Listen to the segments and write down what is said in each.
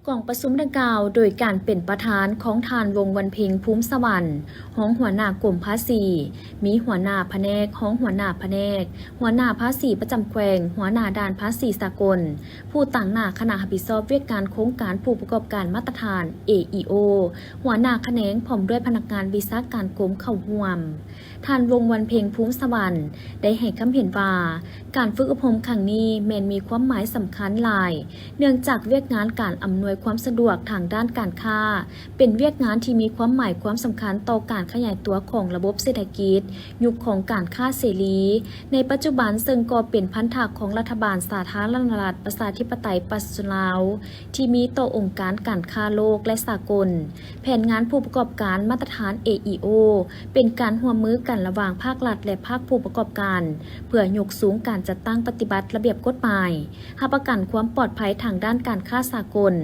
ກອງປະຊຸມດັ່ງກ່າວ ໂດຍການເປັນປະທານຂອງທ່ານ ວົງວັນເພັງ ພູມສະຫວັນ ຮອງຫົວໜ້າກົມພາສີ, ມີຫົວໜ້າພະແນກ, ຮອງຫົວໜ້າພະແນກ, ຫົວໜ້າພາສີປະຈຳແຂວງ, ຫົວໜ້າດ່ານພາສີສາກົນ, ຜູ້ຕາງໜ້າຄະນະຮັບຜິດຊອບວຽກງານໂຄງການຜູ້ປະກອບການມາດຕະຖານ ເອອີໂອ, ຫົວໜ້າຂະແໜງ ພ້ອມດ້ວຍພະນັກງານວິຊາການກົມເຂົ້າຮ່ວມ. ທ່ານ ວົງວັນເພັງ ພູມສະຫວັນ ໄດ້ໃຫ້ຄຳເຫັນວ່າ ການຝຶກອົບຮົມຄັ້ງນີ້ແມ່ນມີຄວາມໝາຍສຳຄັນຫຼາຍ ເນື່ອງຈາກວຽກງານການອຳນວຍຄວາມສະດວກທາງດ້ານການຄ້າ ເປັນວຽກງານທີ່ມີຄວາມໝາຍຄວາມສຳຄັນຕໍ່ການຂະຫຍາຍຕົວຂອງລະບົບເສດຖະກິດ ຍຸກຂອງການຄ້າເສລີ ໃນປັດຈຸບັນ ເຊິ່ງກໍເປັນພັນທະຂອງລັດຖະບານສາທາລະນະລັດປະຊາທິປະໄຕປະຊາຊົນລາວ ທີ່ມີຕໍ່ອົງການການຄ້າໂລກ ແລະ ສາກົນ. ແຜນງານຜູ້ປະກອບການມາດຕະຖານ ເອອີໂອ ເປັນການຮ່ວມມືກັນລະຫວ່າງພາກລັດ ແລະ ພາກຜູ້ປະກອບການ ເພື່ອຍົກສູງການຈັດຕັ້ງປະຕິບັດລະບຽບກົດໝາຍ, ຮັບປະກັນຄວາມປອດໄພທາງດ້ານການຄ້າສາກົນ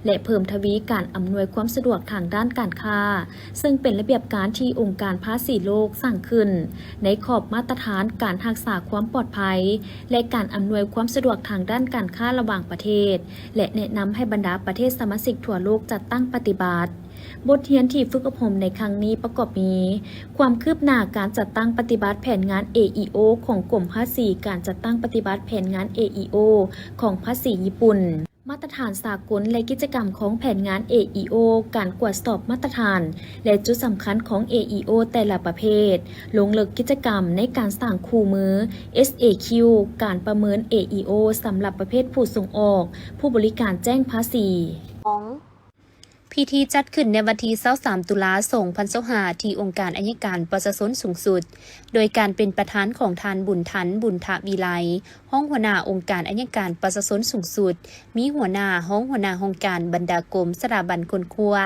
ແລະ ເພີ່ມທະວີການອຳນວຍຄວາມສະດວກທາງດ້ານການຄ້າ, ເຊິ່ງເປັນລະບຽບການທີ່ອົງການພາສີໂລກສ້າງຂຶ້ນ ໃນຂອບມາດຕະຖານການຮັກສາຄວາມປອດໄພ ແລະ ການອຳນວຍຄວາມສະດວກທາງດ້ານການຄ້າລະຫວ່າງປະເທດ ແລະ ແນະນຳໃຫ້ບັນດາປະເທດສະມາຊິກທົ່ວໂລກຈັດຕັ້ງປະຕິບັດ. ບົດຮຽນທີ່ຝຶກອົບຮົມໃນຄັ້ງນີ້ປະກອບມີ ຄວາມຄືບໜ້າການຈັດຕັ້ງປະຕິບັດແຜນງານ ເອອີໂອ ຂອງກົມພາສີ, ການຈັດຕັ້ງປະຕິບັດແຜນງານ ເອອີໂອ ຂອງພາສີຍີ່ປຸ່ນ, ມາດຕະຖານສາກົນ ແລະ ກິດຈະກຳຂອງແຜນງານ ເອອີໂອ, ການກວດສອບມາດຕະຖານ ແລະ ຈຸດສຳຄັນຂອງ ເອອີໂອ ແຕ່ລະປະເພດ, ລົງເລິກກິດຈະກຳໃນການສ້າງຄູ່ມື ເອສເອຄິວ, ການປະເມີນ ເອອີໂອ ສຳລັບປະເພດຜູ້ສົ່ງອອກ, ຜູ້ບໍລິການແຈ້ງພາສີ. ພິທີຈັດຂຶ້ນໃນວັນທີຊາວສາມ ຕຸລາ ສອງພັນຊາວຫ້າ ທີ່ອົງການໄອຍະການປະຊາຊົນສູງສຸດ ໂດຍການເປັນປະທານຂອງທ່ານ ບຸນທັນ ບຸນທະວິໄລ ຮອງຫົວໜ້າອົງການໄອຍະການປະຊາຊົນສູງສຸດ, ມີຫົວໜ້າ, ຮອງຫົວໜ້າຫ້ອງການ, ບັນດາກົມ, ສະຖາບັນຄົ້ນຄວ້າ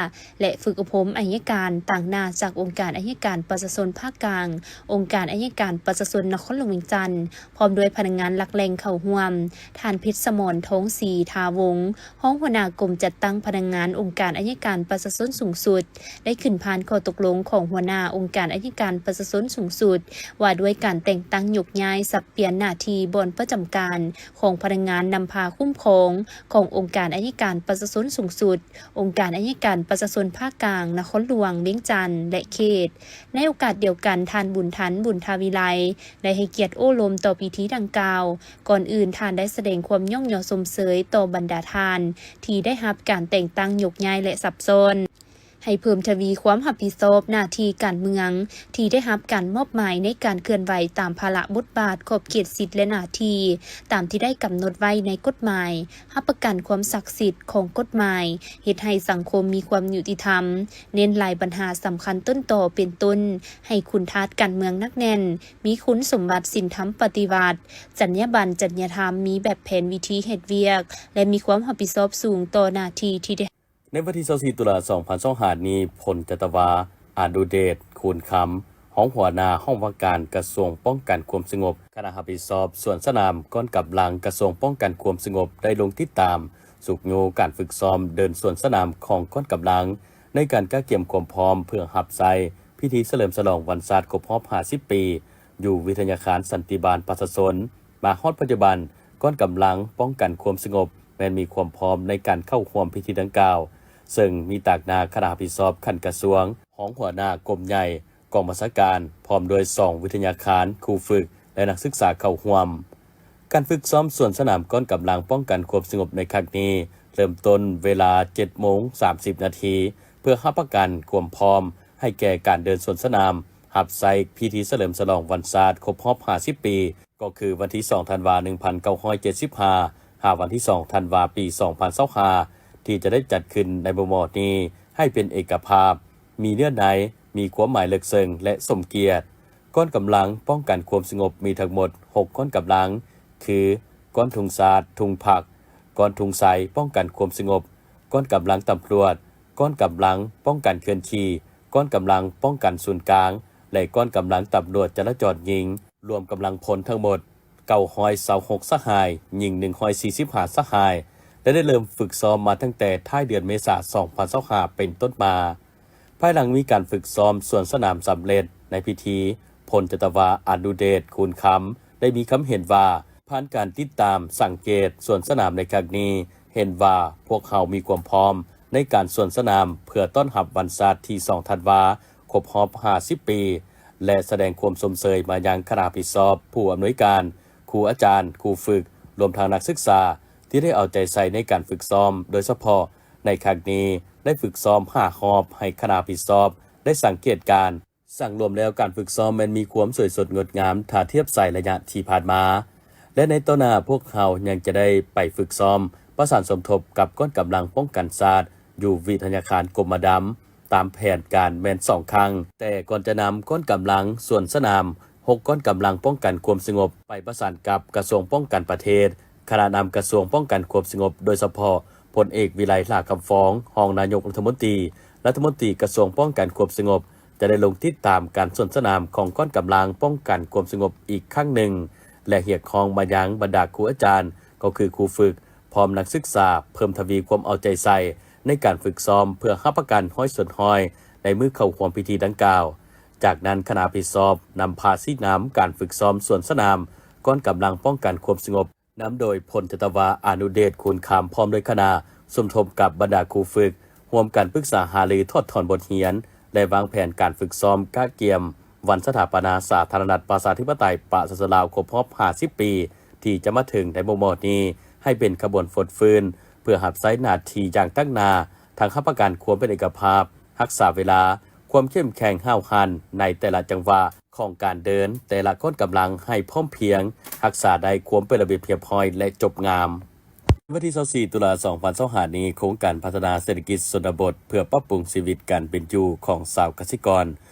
ແລະ ຝຶກອົບຮົມໄອຍະການ, ຕາງໜ້າຈາກອົງການໄອຍະການປະຊາຊົນພາກກາງ, ອົງການໄອຍະການປະຊາຊົນນະຄອນຫຼວງວຽງຈັນ, ພ້ອມດ້ວຍພະນັກງານຫຼັກແຫຼ່ງເຂົ້າຮ່ວມ, ທ່ານ ເພັດສະໝອນ ທອງສີທາວົງ ຮອງຫົວໜ້າກົມຈັດຕັ້ງພະນັກງານອົງການໄອຍະການປະຊາຊົນສູງສຸດ ໄດ້ຂຶ້ນຜ່ານຂໍ້ຕົກລົງຂອງຫົວໜ້າອົງການໄອຍະການປະຊາຊົນສູງສຸດ ວ່າດ້ວຍການແຕ່ງຕັ້ງຍົກຍ້າຍສັບປ່ຽນໜ້າທີ່ບ່ອນປະຈຳການຂອງພະນັກງານນຳພາຄຸ້ມຄອງຂອງອົງການໄອຍະການປະຊາຊົນສູງສຸດ, ອົງການໄອຍະການປະຊາຊົນພາກກາງ, ນະຄອນຫຼວງວຽງຈັນ ແລະ ເຂດ. ໃນໂອກາດດຽວກັນ, ທ່ານ ບຸນທັນ ບຸນທະວິໄລ ໄດ້ໃຫ້ກຽດໂອ້ລົມຕໍ່ພິທີດັ່ງກ່າວ. ກ່ອນອື່ນ, ທ່ານໄດ້ສະແດງຄວາມຍ້ອງຍໍຊົມເຊີຍຕໍ່ບັນດາທ່ານທີ່ໄດ້ຮັບການແຕ່ງຕັ້ງຍົກຍ້າຍ ແລະ ສັບຊ້ອນ, ໃຫ້ເພີ່ມທະວີຄວາມຮັບຜິດຊອບໜ້າທີ່ການເມືອງ ທີ່ໄດ້ຮັບການມອບໝາຍໃນການເຄື່ອນໄຫວຕາມພາລະບົດບາດ, ຂອບເຂດສິດ ແລະ ໜ້າທີ່ ຕາມທີ່ໄດ້ກຳນົດໄວ້ໃນກົດໝາຍ, ຮັບປະກັນຄວາມສັກສິດຂອງກົດໝາຍ, ເຮັດໃຫ້ສັງຄົມມີຄວາມຍຸຕິທຳ, ເນັ້ນຫຼາຍບັນຫາສຳຄັນຕົ້ນຕໍເປັນຕົ້ນ, ໃຫ້ຄຸນທາດການເມືອງໜັກແໜ້ນ, ມີຄຸນສົມບັດສິນທຳປະຕິວັດ, ຈັນຍາບັນ, ຈັນຍາທຳ, ມີແບບແຜນວິທີເຮັດວຽກ ແລະ ມີຄວາມຮັບຜິດຊອບສູງຕໍ່ໜ້າທີ່ທີ່ໄດ້ ໃນວັນທີຊາວສີ່ ຕຸລາ ສອງພັນຊາວຫ້ານີ້, ພົນຈັດຕະວາ ອະນຸເດດ ຄູນຄຳ ຮອງຫົວໜ້າຫ້ອງວ່າການກະຊວງປ້ອງກັນຄວາມສະຫງົບ, ຄະນະຮັບຜິດຊອບສວນສະໜາມກ້ອນກຳລັງກະຊວງປ້ອງກັນຄວາມສະຫງົບ ໄດ້ລົງຕິດຕາມຊຸກຍູ້ການຝຶກຊ້ອມເດີນສວນສະໜາມຂອງກ້ອນກຳລັງ ໃນການກະກຽມຄວາມພ້ອມເພື່ອຮັບໃຊ້ພິທີສະເຫຼີມສະຫຼອງວັນຊາດຄົບຮອບຫ້າສິບປີ ຢູ່ວິທະຍາຄານສັນຕິບານປະຊາຊົນ. ມາຮອດປັດຈຸບັນ, ກ້ອນກຳລັງປ້ອງກັນຄວາມສະຫງົບແມ່ນມີຄວາມພ້ອມໃນການເຂົ້າຮ່ວມພິທີດັ່ງກ່າວ, ເຊິ່ງມີຕາງໜ້າຄະນະຮັບຜິດຊອບຂັ້ນກະຊວງ, ຮອງຫົວໜ້າກົມໃຫຍ່, ກອງບັນຊາການ, ພ້ອມດ້ວຍສອງວິທະຍາຄານ, ຄູຝຶກ ແລະ ນັກສຶກສາເຂົ້າຮ່ວມ. ການຝຶກຊ້ອມສວນສະໜາມກ້ອນກຳລັງປ້ອງກັນຄວາມສະຫງົບໃນຄັ້ງນີ້ ເລີ່ມຕົ້ນເວລາເຈັດໂມງສາມສິບນາທີ ເພື່ອຮັບປະກັນຄວາມພ້ອມໃຫ້ແກ່ການເດີນສວນສະໜາມ ຮັບໃຊ້ພິທີສະເຫຼີມສະຫຼອງວັນຊາດຄົບຮອບຫ້າສິບປີ, ກໍຄືວັນທີສອງ ທັນວາ ໜຶ່ງພັນເກົ້າຮ້ອຍເຈັດສິບຫ້າ ຫາວັນທີສອງ ທັນວາ ປີສອງພັນຊາວຫ້າ ທີ່ຈະໄດ້ຈັດຂຶ້ນໃນມໍ່ໆນີ້ ໃຫ້ເປັນເອກະພາບ, ມີເນື້ອໃນ, ມີຄວາມໝາຍເລິກເຊິ່ງ ແລະ ສົມກຽດ. ກ້ອນກຳລັງປ້ອງກັນຄວາມສະຫງົບມີທັງໝົດຫົກກ້ອນກຳລັງ ຄື ກ້ອນທຸງຊາດ, ທຸງພັກ, ກ້ອນທຸງໄຊປ້ອງກັນຄວາມສະຫງົບ, ກ້ອນກຳລັງຕຳຫຼວດ, ກ້ອນກຳລັງປ້ອງກັນເຄື່ອນທີ່, ກ້ອນກຳລັງປ້ອງກັນສູນກາງ ແລະ ກ້ອນກຳລັງຕຳຫຼວດຈະລາຈອນຍິງ, ລວມກຳລັງພົນທັງໝົດເກົ້າຮ້ອຍຊາວຫົກສະຫາຍ, ຍິງໜຶ່ງຮ້ອຍສີ່ສິບຫ້າສະຫາຍ ແລະ ໄດ້ເລີ່ມຝຶກຊ້ອມມາຕັ້ງແຕ່ທ້າຍເດືອນເມສາ ສອງພັນຊາວຫ້າ ເປັນຕົ້ນມາ. ພາຍຫຼັງມີການຝຶກຊ້ອມສວນສະໜາມສຳເລັດໃນພິທີ, ພົນຈັດຕະວາ ອະນຸເດດ ຄູນຄຳ ໄດ້ມີຄຳເຫັນວ່າ ຜ່ານການຕິດຕາມສັງເກດສວນສະໜາມໃນຄັ້ງນີ້ ເຫັນວ່າພວກເຮົາມີຄວາມພ້ອມໃນການສວນສະໜາມເພື່ອຕ້ອນຮັບວັນຊາດທີສອງທັນວາ ຄົບຮອບຫ້າສິບປີ ແລະ ສະແດງຄວາມຊົມເຊີຍມາຍັງຄະນະຮັບຜິດຊອບ, ຜູ້ອຳນວຍການ, ຄູອາຈານ, ຄູຝຶກ, ລວມທັງນັກສຶກສາ ທີ່ໄດ້ເອົາໃຈໃສ່ໃນການຝຶກຊ້ອມ, ໂດຍສະເພາະໃນຄັ້ງນີ້ໄດ້ຝຶກຊ້ອມຫ້າຮອບໃຫ້ຄະນະຮັບຜິດຊອບໄດ້ສັງເກດການ. ສັງລວມແລ້ວ, ການຝຶກຊ້ອມແມ່ນມີຄວາມສວຍສົດງົດງາມ ຖ້າທຽບໃສ່ໄລຍະທີ່ຜ່ານມາ ແລະ ໃນຕໍ່ໜ້າພວກເຮົາຍັງຈະໄດ້ໄປຝຶກຊ້ອມປະສານສົມທົບກັບກ້ອນກຳລັງປ້ອງກັນຊາດ ຢູ່ວິທະຍາຄານກົມມະດຳ ຕາມແຜນການແມ່ນສອງຄັ້ງ. ແຕ່ກ່ອນຈະນຳກ້ອນກຳລັງສວນສະໜາມ ຫົກກ້ອນກຳລັງປ້ອງກັນຄວາມສະຫງົບ ໄປປະສານກັບກະຊວງປ້ອງກັນປະເທດ, ຄະນະນຳກະຊວງປ້ອງກັນຄວາມສະຫງົບ, ໂດຍສະເພາະ ພົນເອກ ວິໄລ ຫຼ້າຄຳຟອງ, ຮອງນາຍົກລັດຖະມົນຕີ, ລັດຖະມົນຕີກະຊວງປ້ອງກັນຄວາມສະຫງົບ ຈະໄດ້ລົງຕິດຕາມການສວນສະໜາມຂອງກ້ອນກຳລັງປ້ອງກັນຄວາມສະຫງົບອີກຄັ້ງໜຶ່ງ ແລະ ຮຽກຮ້ອງມາຍັງບັນດາຄູອາຈານ, ກໍຄືຄູຝຶກ, ພ້ອມນັກສຶກສາ ເພີ່ມທະວີຄວາມເອົາໃຈໃສ່ໃນການຝຶກຊ້ອມ ເພື່ອຮັບປະກັນຮ້ອຍສ່ວນຮ້ອຍໃນມື້ເຂົ້າຮ່ວມພິທີດັ່ງກ່າວ. ຈາກນັ້ນ, ຄະນະຮັບຜິດຊອບນຳພາຊີ້ນຳການຝຶກຊ້ອມສວນສະໜາມ ກ້ອນກຳລັງປ້ອງກັນຄວາມສະຫງົບ ນຳໂດຍ ພົນຈັດຕະວາ ອານຸເດດ ຄູນຄຳ ພ້ອມດ້ວຍຄະນະ ສົມທົບກັບບັນດາຄູຝຶກ ຮ່ວມກັນປຶກສາຫາລື, ຖອດຖອນບົດຮຽນ ແລະ ວາງແຜນການຝຶກຊ້ອມກະກຽມວັນສະຖາປະນາສາທາລະນະລັດ ປະຊາທິປະໄຕ ປະຊາຊົນລາວ ຄົບຮອບຫ້າສິບປີ ທີ່ຈະມາເຖິງໃນມໍ່ໆນີ້ ໃຫ້ເປັນຂະບວນຟົດຟື້ນ ເພື່ອຮັບໃຊ້ໜ້າທີ່ຢ່າງຕັ້ງໜ້າ, ທັງຮັບປະກັນຄວາມເປັນເອກະພາບ, ຮັກສາເວລາ, ຄວາມເຂັ້ມແຂງຫ້າວຫັນໃນແຕ່ລະຈັງຫວະຂອງການເດີນ, ແຕ່ລະກ້ອນກຳລັງໃຫ້ພ້ອມພຽງ, ຮັກສາໄດ້ຄວາມເປັນລະບຽບຮຽບຮ້ອຍ ແລະ ຈົບງາມ. ວັນທີຊາວສີ່ ຕຸລາ ສອງພັນຊາວຫ້ານີ້, ໂຄງການພັດທະນາເສດຖະກິດຊົນນະບົດ ເພື່ອປັບປຸງຊີວິດການເປັນຢູ່ຂອງຊາວກະສິກອນ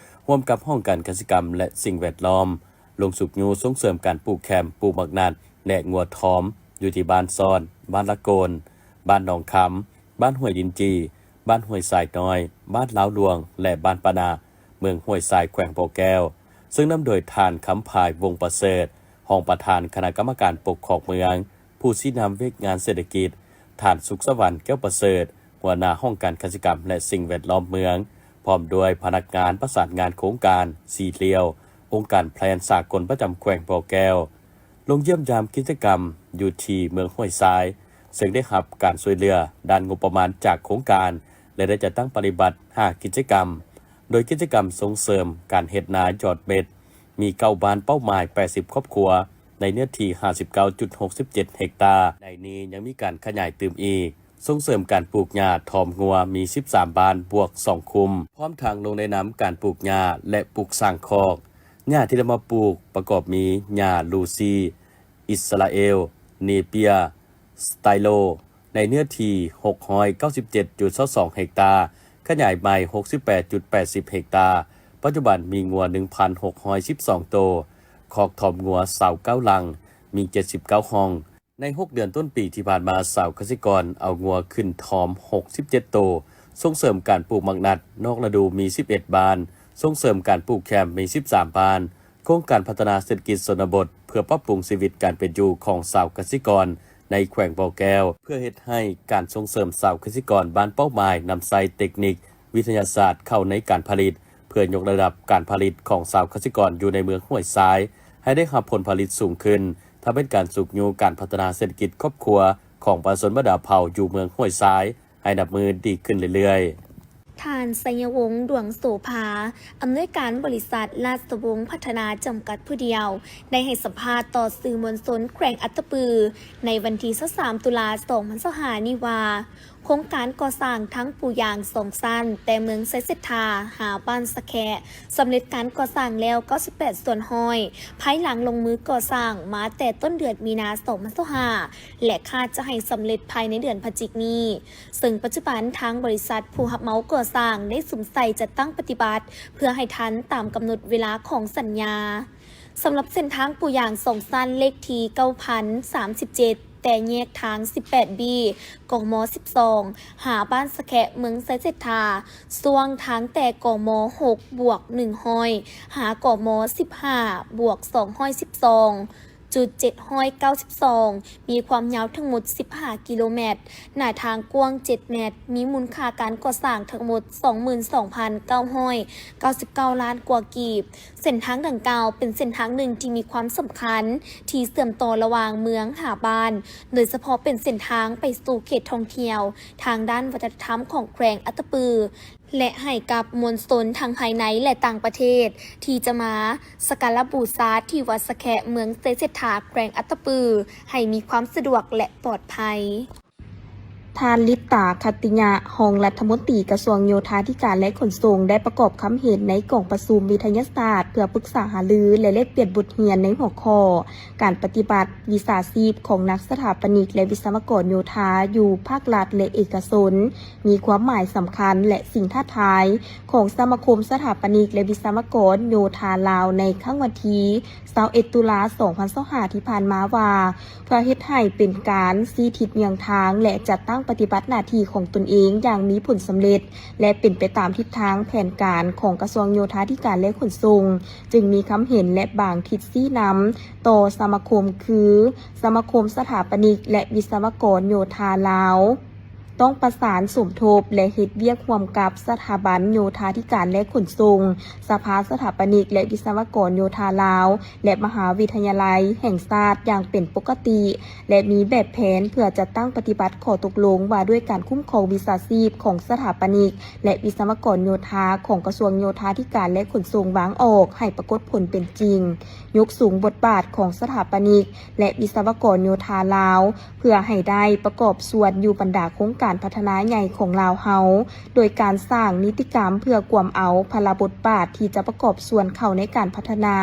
ຮ່ວມກັບຫ້ອງການກະສິກຳ ແລະ ສິ່ງແວດລ້ອມ ລົງຊຸກຍູ້ສົ່ງເສີມການປູກແຄມ, ປູກໝາກນັດ ແລະ ງົວທອມ ຢູ່ທີ່ບ້ານຊອນ, ບ້ານລະໂກນ, ບ້ານໜອງຄຳ, ບ້ານຫ້ວຍດິນຈີ່, ບ້ານຫ້ວຍຊາຍນ້ອຍ, ບ້ານລາວຫຼວງ ແລະ ບ້ານປະນາ, ເມືອງຫ້ວຍຊາຍ, ແຂວງບໍ່ແກ້ວ, ເຊິ່ງນຳໂດຍທ່ານ ຄຳພາຍ ວົງປະເສີດ, ຮອງປະທານຄະນະກຳມະການປົກຄອງເມືອງ, ຜູ້ຊີ້ນຳວຽກງານເສດຖະກິດ, ທ່ານ ສຸກສະຫວັນ ແກ້ວປະເສີດ, ຫົວໜ້າຫ້ອງການກະສິກຳ ແລະ ສິ່ງແວດລ້ອມເມືອງ, ພ້ອມດ້ວຍພະນັກງານປະສານງານໂຄງການ, ສີ່ຫຼ່ຽວ, ອົງການແພລນສາກົນປະຈຳແຂວງບໍ່ແກ້ວ. ລົງຢ້ຽມຢາມກິດຈະກຳຢູ່ທີ່ເມືອງຫ້ວຍຊາຍ, ເຊິ່ງໄດ້ຮັບການຊ່ວຍເຫຼືອດ້ານງົບປະມານຈາກໂຄງການ ແລະ ໄດ້ຈັດຕັ້ງປະຕິບັດຫ້າກິດຈະກຳ, ໂດຍກິດຈະກຳສົ່ງເສີມການເຮັດນາຢອດເມັດ ມີເກົ້າບ້ານເປົ້າໝາຍ ແປດສິບຄອບຄົວ ໃນເນື້ອທີ່ ຫ້າສິບເກົ້າຈຸດຫົກສິບເຈັດເຮັກຕາ. ໃນນີ້ຍັງມີການຂະຫຍາຍຕື່ມອີກ, ສົ່ງເສີມການປູກຫຍ້າຖອມງົວ ມີ ສິບສາມ ບ້ານ ບວກ ສອງ ຄຸ້ມ, ພ້ອມທັງລົງແນະນຳການປູກຫຍ້າ ແລະ ປຸກສ້າງຄອກ. ຫຍ້າທີ່ນຳມາປູກປະກອບມີ ຫຍ້າລູຊີ, ອິດສະຣາເອວ, ເນເປຍ, ສະໄຕໂລ ໃນເນື້ອທີ່ ຫົກຮ້ອຍເກົ້າສິບເຈັດຈຸດຊາວສອງເຮັກຕາ, ຂະຫຍາຍໃໝ່ ຫົກສິບແປດຈຸດແປດສິບເຮັກຕາ. ປັດຈຸບັນມີງົວ ໜຶ່ງພັນຫົກຮ້ອຍສິບສອງ ໂຕ, ຄອກຖອມງົວ ຊາວເກົ້າ ຫຼັງ, ມີ ເຈັດສິບເກົ້າ ຫ້ອງ. ໃນ ຫົກ ເດືອນຕົ້ນປີທີ່ຜ່ານມາ, ຊາວກະສິກອນເອົາງົວຂຶ້ນຖອມ ຫົກສິບເຈັດ ໂຕ, ສົ່ງເສີມການປູກໝາກນັດນອກລະດູມີ ສິບເອັດ ບ້ານ, ສົ່ງເສີມການປູກແຄມມີ ສິບສາມ ບ້ານ. ໂຄງການພັດທະນາເສດຖະກິດຊົນນະບົດ ເພື່ອປັບປຸງຊີວິດການເປັນຢູ່ຂອງຊາວກະສິກອນໃນແຂວງບໍ່ແກ້ວ ເພື່ອເຮັດໃຫ້ການສົ່ງເສີມຊາວກະສິກອນບ້ານເປົ້າໝາຍນຳໃຊ້ເຕັກນິກວິທະຍາສາດເຂົ້າໃນການຜະລິດ ເພື່ອຍົກລະດັບການຜະລິດຂອງຊາວກະສິກອນຢູ່ໃນເມືອງຫ້ວຍຊາຍ ໃຫ້ໄດ້ຮັບຜົນຜະລິດສູງຂຶ້ນ, ທຳເປັນການຊຸກຍູ້ການພັດທະນາເສດຖະກິດຄອບຄົວຂອງປະຊາຊົນບັນດາເຜົ່າຢູ່ເມືອງຫ້ວຍຊາຍ ໃຫ້ນັບມື້ດີຂຶ້ນເລື້ອຍໆ. ທ່ານ ໄຊຍະວົງ ດວງໂສພາ, ອຳນວຍການບໍລິສັດລາຊະວົງພັດທະນາຈຳກັດຜູ້ດຽວ, ໄດ້ໃຫ້ສຳພາດຕໍ່ສື່ມວນຊົນແຂວງອັດຕະປື ໃນວັນທີຊາວສາມ ຕຸລາ ສອງພັນຊາວຫ້ານີ້ວ່າ, ໂຄງການກໍ່ສ້າງທາງປູຢາງສອງຊັ້ນ ແຕ່ເມືອງໄຊເສດຖາ ຫາບ້ານສະແຄະ ສຳເລັດການກໍ່ສ້າງແລ້ວ ເກົ້າສິບແປດ ສ່ວນຮ້ອຍ, ພາຍຫຼັງລົງມືກໍ່ສ້າງມາແຕ່ຕົ້ນເດືອນມີນາ ສອງພັນຊາວຫ້າ ແລະ ຄາດຈະໃຫ້ສຳເລັດພາຍໃນເດືອນພະຈິກນີ້. ເຊິ່ງປັດຈຸບັນທາງບໍລິສັດຜູ້ຮັບເໝົາກໍ່ສ້າງໄດ້ສຸມໃສ່ຈັດຕັ້ງປະຕິບັດ ເພື່ອໃຫ້ທັນຕາມກຳນົດເວລາຂອງສັນຍາ. ສຳລັບເສັ້ນທາງປູຢາງສອງຊັ້ນ ເລກທີ ເກົ້າພັນສາມສິບເຈັດ ແຕ່ແຍກທາງ ສິບແປດບີ ກມ ສິບສອງ ຫາບ້ານສະແຄະ ເມືອງໄຊເສດຖາ, ຊ່ວງທາງແຕ່ ກມ ຫົກ ບວກ ໜຶ່ງຮ້ອຍ ຫາ ກມ ສິບຫ້າ ບວກ ສອງຮ້ອຍສິບສອງ ຈຸດເຈັດຮ້ອຍເກົ້າສິບສອງ ມີຄວາມຍາວທັງໝົດສິບຫ້າກິໂລແມັດ, ໜ້າທາງກວ້າງເຈັດແມັດ, ມີມູນຄ່າການກໍ່ສ້າງທັງໝົດສອງໝື່ນສອງພັນເກົ້າຮ້ອຍເກົ້າສິບເກົ້າລ້ານກວ່າກີບ. ເສັ້ນທາງດັ່ງກ່າວເປັນເສັ້ນທາງໜຶ່ງທີ່ມີຄວາມສຳຄັນ ທີ່ເຊື່ອມຕໍ່ລະຫວ່າງເມືອງຫ້າບ້ານ, ໂດຍສະເພາະເປັນເສັ້ນທາງໄປສູ່ເຂດທ່ອງທ່ຽວທາງດ້ານວັດທະນະທຳຂອງແຂວງອັດຕະປື ແລະ ໃຫ້ກັບມວນຊົນທັງພາຍໃນ ແລະ ຕ່າງປະເທດ ທີ່ຈະມາສັກກາລະບູຊາທີ່ວັດສະແຄະ ເມືອງໄຊເສດຖາ ແຂວງອັດຕະປື ໃຫ້ມີຄວາມສະດວກ ແລະ ປອດໄພ. ທ່ານ ລິດຕາ ຂັດຕິຍະ ຮອງລັດຖະມົນຕີກະຊວງໂຍທາທິການ ແລະ ຂົນສົ່ງ ໄດ້ປະກອບຄຳເຫັນໃນກອງປະຊຸມວິທະຍາສາດ ເພື່ອປຶກສາຫາລື ແລະ ແລກປ່ຽນບົດຮຽນໃນຫົວຂໍ້ ການປະຕິບັດວິຊາຊີບຂອງນັກສະຖາປນິກ ແລະ ວິສະວະກອນໂຍທາຢູ່ພາກລັດ ແລະ ເອກະຊົນ ມີຄວາມໝາຍສຳຄັນ ແລະ ສິ່ງທ້າທາຍຂອງສະມາຄົມສະຖາປນິກ ແລະ ວິສະວະກອນໂຍທາລາວ ໃນຄັ້ງວັນທີຊາວເອັດ ຕຸລາ ສອງພັນຊາວຫ້າ ທີ່ຜ່ານມາວ່າ ເພື່ອເຮັດໃຫ້ເປັນການຊີ້ທິດເຍືອງທາງ ແລະ ຈັດຕັ້ງປະຕິບັດໜ້າທີ່ຂອງຕົນເອງຢ່າງມີຜົນສຳເລັດ ແລະ ເປັນໄປຕາມທິດທາງແຜນການຂອງກະຊວງໂຍທາທິການ ແລະ ຂົນສົ່ງ, ຈຶ່ງມີຄຳເຫັນ ແລະ ບາງທິດຊີ້ນຳຕໍ່ສະມາຄົມ ຄື ສະມາຄົມສະຖາປະນິກ ແລະ ວິສະວະກອນໂຍທາລາວ ຕ້ອງປະສານສົມທົບ ແລະ ເຮັດວຽກຮ່ວມກັບສະຖາບັນໂຍທາທິການ ແລະ ຂົນສົ່ງ, ສະພາສະຖາປະນິກ ແລະ ວິສະວະກອນໂຍທາລາວ ແລະ ມະຫາວິທະຍາໄລແຫ່ງຊາດຢ່າງເປັນປົກກະຕິ ແລະ ມີແບບແຜນເພື່ອຈັດຕັ້ງປະຕິບັດຂໍ້ຕົກລົງວ່າດ້ວຍການຄຸ້ມຄອງວິຊາຊີບຂອງສະຖາປະນິກ ແລະ ວິສະວະກອນໂຍທາຂອງກະຊວງໂຍທາທິການ ແລະ ຂົນສົ່ງວາງອອກໃຫ້ປາກົດຜົນເປັນຈິງ, ຍົກສູງບົດບາດຂອງສະຖາປະນິກ ແລະ ວິສະວະກອນໂຍທາລາວ ເພື່ອໃຫ້ໄດ້ປະກອບສ່ວນຢູ່ບັນດາໂຄງການພັດທະນາໃຫຍ່ຂອງລາວເຮົາ, ໂດຍການສ້າງນິຕິກຳເພື່ອກວມເອົາພາລະບົດບາດທີ່ຈະປະກອບສ່ວນເຂົ້າໃນການພັດທະນາ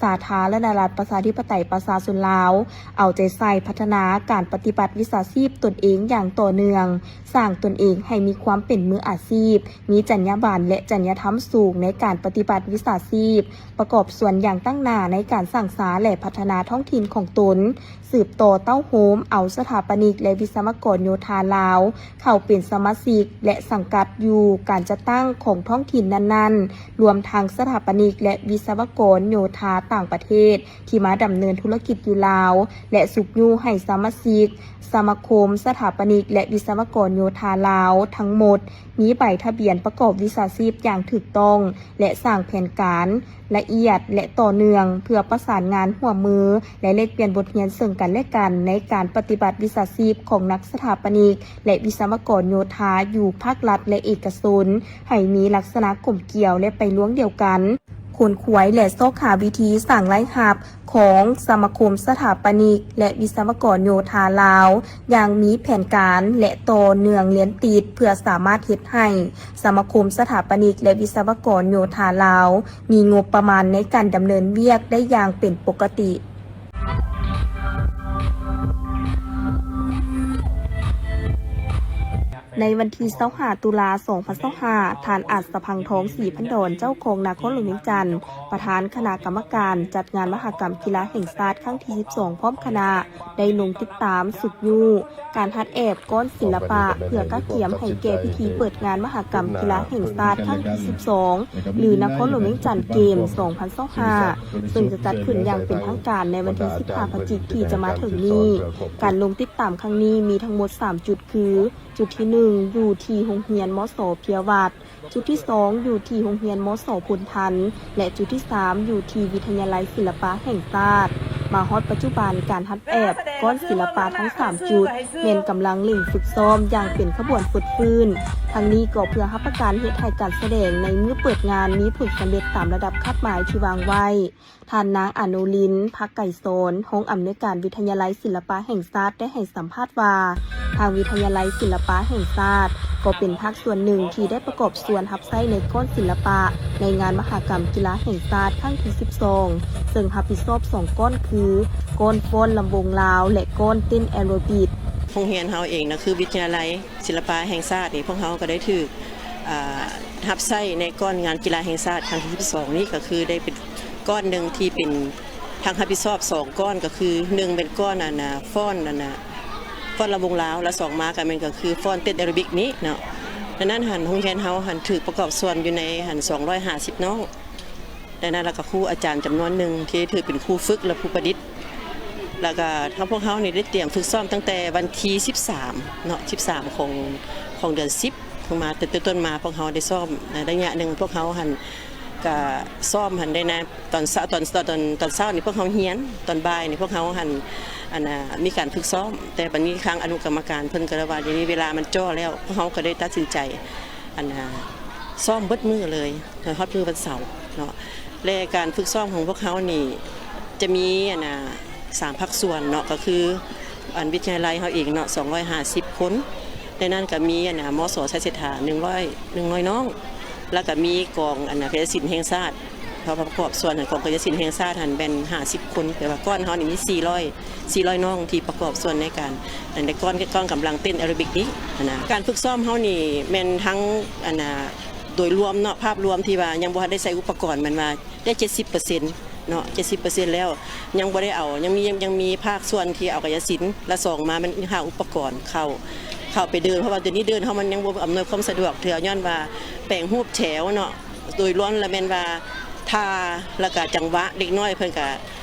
ສາທາລະນະລັດປະຊາທິປະໄຕປະຊາຊົນລາວ, ເອົາໃຈໃສ່ພັດທະນາການປະຕິບັດວິຊາຊີບຕົນເອງຢ່າງຕໍ່ເນື່ອງ, ສ້າງຕົນເອງໃຫ້ມີຄວາມເປັນມືອາຊີບ, ມີຈັນຍາບັນ ແລະ ຈັນຍາທຳສູງໃນການປະຕິບັດວິຊາຊີບ, ປະກອບສ່ວນຢ່າງຕັ້ງໜ້າໃນການສ້າງສາ ແລະ ພັດທະນາທ້ອງຖິ່ນຂອງຕົນ, ສືບຕໍ່ເຕົ້າໂຮມເອົາສະຖາປະນິກ ແລະ ວິສະວະກອນໂຍທາລາວ ເຂົ້າເປັນສະມາຊິກ ແລະ ສັງກັດຢູ່ການຈັດຕັ້ງຂອງທ້ອງຖິ່ນນັ້ນໆ, ລວມທັງສະຖາປະນິກ ແລະ ວິສະວະກອນໂຍທາຕ່າງປະເທດທີ່ມາດຳເນີນທຸລະກິດຢູ່ລາວ ແລະ ຊຸກຍູ້ໃຫ້ສະມາຊິກສະມາຄົມສະຖາປະນິກ ແລະ ວິສະວະກອນໂຍທາລາວທັງໝົດ ມີໃບທະບຽນປະກອບວິຊາຊີບຢ່າງຖືກຕ້ອງ ແລະ ສ້າງແຜນການ ລະອຽດ ແລະ ຕໍ່ເນື່ອງ ເພື່ອປະສານງານຮ່ວມມື ແລະ ແລກປ່ຽນບົດຮຽນເຊິ່ງກັນ ແລະ ກັນ ໃນການປະຕິບັດວິຊາຊີບຂອງນັກສະຖາປະນິກ ແລະ ວິສະວະກອນໂຍທາຢູ່ພາກລັດ ແລະ ເອກະຊົນ ໃຫ້ມີລັກສະນະກົມກຽວ ແລະ ໄປລວງດຽວກັນ, ຂົນຂວາຍ ແລະ ຊອກຫາວິທີສ້າງລາຍຮັບຂອງສະມາຄົມສະຖາປະນິກ ແລະ ວິສະວະກອນໂຍທາລາວ ຢ່າງມີແຜນການ ແລະ ຕໍ່ເນື່ອງລຽນຕິດ ເພື່ອສາມາດເຮັດໃຫ້ສະມາຄົມສະຖາປະນິກ ແລະ ວິສະວະກອນໂຍທາລາວ ມີງົບປະມານໃນການດຳເນີນວຽກໄດ້ຢ່າງເປັນປົກກະຕິ. ໃນວັນທີຊາວຫ້າ ຕຸລາ ສອງພັນຊາວຫ້າ ທ່ານ ອາດສະພັງທອງ ສີພັນດອນ ເຈົ້າຄອງນະຄອນຫຼວງວຽງຈັນ ປະທານຄະນະກຳມະການຈັດງານມະຫະກຳກິລາແຫ່ງຊາດຄັ້ງທີສິບສອງ ພ້ອມຄະນະ ໄດ້ລົງຕິດຕາມຊຸກຍູ້ການຮັດແອບກ້ອນສິລະປະ ເພື່ອກະກຽມໃຫ້ແກ່ພິທີເປີດງານມະຫະກຳກິລາແຫ່ງຊາດຄັ້ງທີສິບສອງ ຫຼື ນະຄອນຫຼວງວຽງຈັນເກມ ສອງພັນຊາວຫ້າ ເຊິ່ງຈະຈັດຂຶ້ນຢ່າງເປັນທາງການໃນວັນທີສິບຫ້າ ພະຈິກ ທີ່ຈະມາເຖິງນີ້. ການລົງຕິດຕາມຄັ້ງນີ້ມີທັງໝົດສາມຈຸດ ຄື ຈຸດທີໜຶ່ງ ຢູ່ທີ່ໂຮງຮຽນ ມສ ເພຍວັດ, ຈຸດທີສອງ ຢູ່ທີ່ໂຮງຮຽນ ມສ ພົນທັນ ແລະ ຈຸດທີສາມ ຢູ່ທີ່ວິທະຍາໄລສິລະປະແຫ່ງຊາດ. ມາຮອດປັດຈຸບັນ, ການຮັດແອບກ້ອນສິລະປະທັງສາມຈຸດ ແມ່ນກຳລັງເລັ່ງຝຶກຊ້ອມຢ່າງເປັນຂະບວນຟົດຟື້ນ. ທັງນີ້ກໍເພື່ອຮັບປະກັນເຮັດໃຫ້ການສະແດງໃນມື້ເປີດງານມີຜົນສຳເລັດຕາມລະດັບຄາດໝາຍທີ່ວາງໄວ້. ທ່ານນາງ ອະນຸລິນ ພັກໄກສອນ ຮອງອຳນວຍການວິທະຍາໄລສິລະປະແຫ່ງຊາດ ໄດ້ໃຫ້ສຳພາດວ່າ ທາງວິທະຍາໄລສິລະປະແຫ່ງຊາດ ກໍເປັນພາກສ່ວນໜຶ່ງທີ່ໄດ້ປະກອບສ່ວນຮັບໃຊ້ໃນກ້ອນສິລະປະ ໃນງານມະຫະກຳກິລາແຫ່ງຊາດຄັ້ງທີສິບສອງ ເຊິ່ງຮັບຜິດຊອບສອງກ້ອນຄື ກ້ອນຟ້ອນລຳວົງລາວ ແລະ ກ້ອນເຕັ້ນແອໂຣບິກ. ໂຮງຮຽນເຮົາເອງນະ ຄືວິທະຍາໄລ ສິລະປະແຫ່ງຊາດນີ້ ພວກເຮົາກໍໄດ້ຖືກ ອ່າ ຮັບໃຊ້ໃນກ້ອນງານກິລາແຫ່ງຊາດຄັ້ງທີສິບສອງນີ້ ກໍຄືໄດ້ເປັນກ້ອນໜຶ່ງທີ່ເປັນທັງຮັບຜິດຊອບສອງກ້ອນ ກໍຄືໜຶ່ງເປັນກ້ອນອັນນ່າ ຟ້ອນອັນນ່າ ຟ້ອນລຳວົງລາວ ແລະ ສອງມາກໍແມ່ນກໍຄືຟ້ອນເຕັ້ນແອໂຣບິກນີ້ເນາະ. ດັ່ງນັ້ນຫັ້ນ ໂຮງຮຽນເຮົາຫັ້ນຖືກປະກອບສ່ວນຢູ່ໃນຫັ້ນສອງຮ້ອຍຫ້າສິບນ້ອງ. ດັ່ງນັ້ນແລ້ວກໍຄູອາຈານຈຳນວນໜຶ່ງທີ່ຖືກເປັນຄູຝຶກ ແລະ ຜູ້ປະດິດ ແລ້ວກໍທາງພວກເຮົານີ້ໄດ້ຕຽມຝຶກຊ້ອມຕັ້ງແຕ່ວັນທີສິບສາມເນາະ ສິບສາມຂອງ ຂອງເດືອນສິບ ເພິ່ນມາ ແຕ່ຕົ້ນມາພວກເຮົາໄດ້ຊ້ອມໃນໄລຍະໜຶ່ງ ພວກເຮົາຫັ້ນກະຊ້ອມຫັ້ນໄດ້ນະ ຕອນເຊົ້າ ຕອນ ຕອນ ຕອນເຊົ້ານີ້ພວກເຮົາຮຽນ ຕອນບ່າຍນີ້ພວກເຮົາຫັ້ນ ອັນນ່າ ມີການຝຶກຊ້ອມ ແຕ່ບັດນີ້ທາງອະນຸກຳມະການເພິ່ນກໍເລີຍວ່າ ດຽວນີ້ເວລາມັນຈ່ອແລ້ວ ພວກເຮົາກໍໄດ້ຕັດສິນໃຈ ອັນນ່າ ຊ້ອມເບິດມື້ເລີຍ ຮອດມື້ວັນເສົາເນາະ ແລະ ການຝຶກຊ້ອມຂອງພວກເຮົານີ້ຈະມີ ອັນນ່າ ສາມພາກສ່ວນເນາະ ກໍຄື ອັນວິທະຍາໄລເຮົາເອງເນາະ ສອງຮ້ອຍຫ້າສິບຄົນ ໃນນັ້ນກໍມີ ອັນນ່າ ມສ ໄຊເສດຖາ ໜຶ່ງຮ້ອຍ ໜຶ່ງຮ້ອຍນ້ອງ ແລ້ວກໍມີກອງ ອັນນ່າ ກາຍະສິນແຫ່ງຊາດ ເຮົາປະກອບສ່ວນຂອງກາຍະສິນແຫ່ງຊາດຫັ້ນແມ່ນຫ້າສິບຄົນ ແປວ່າກ້ອນເຮົານີ້ມີສີ່ຮ້ອຍ ສີ່ຮ້ອຍນ້ອງທີ່ປະກອບສ່ວນໃນການ ໃນກ້ອນ ກ້ອນກຳລັງເຕັ້ນແອໂຣບິກນີ້ຫັ້ນນະ. ການຝຶກຊ້ອມເຮົານີ້ແມ່ນທັງ ອັນນ່າ ໂດຍລວມເນາະ ພາບລວມທີ່ວ່າຍັງບໍ່ທັນໄດ້ໃຊ້ອຸປະກອນ ແມ່ນວ່າໄດ້ເຈັດສິບເປີເຊັນເນາະ ເຈັດສິບເປີເຊັນແລ້ວ ຍັງບໍ່ໄດ້ເອົາ ຍັງມີ ຍັງມີພາກສ່ວນທີ່ເອົາກາຍະສິນ ແລະ ສອງມາແມ່ນຫາອຸປະກອນເຂົ້າ ເຂົ້າໄປເດີ່ນ ເພາະວ່າດຽວນີ້ເດີ່ນເຮົາມັນຍັງບໍ່ອຳນວຍຄວາມສະດວກເທື່ອ ຍ້ອນວ່າແປງຮູບແຖວເນາະ ໂດຍລວມແລ້ວແມ່ນວ່າທ່າ ແລ້ວກະຈັງຫວະ ເດັກນ້ອຍເພິ່ນກະ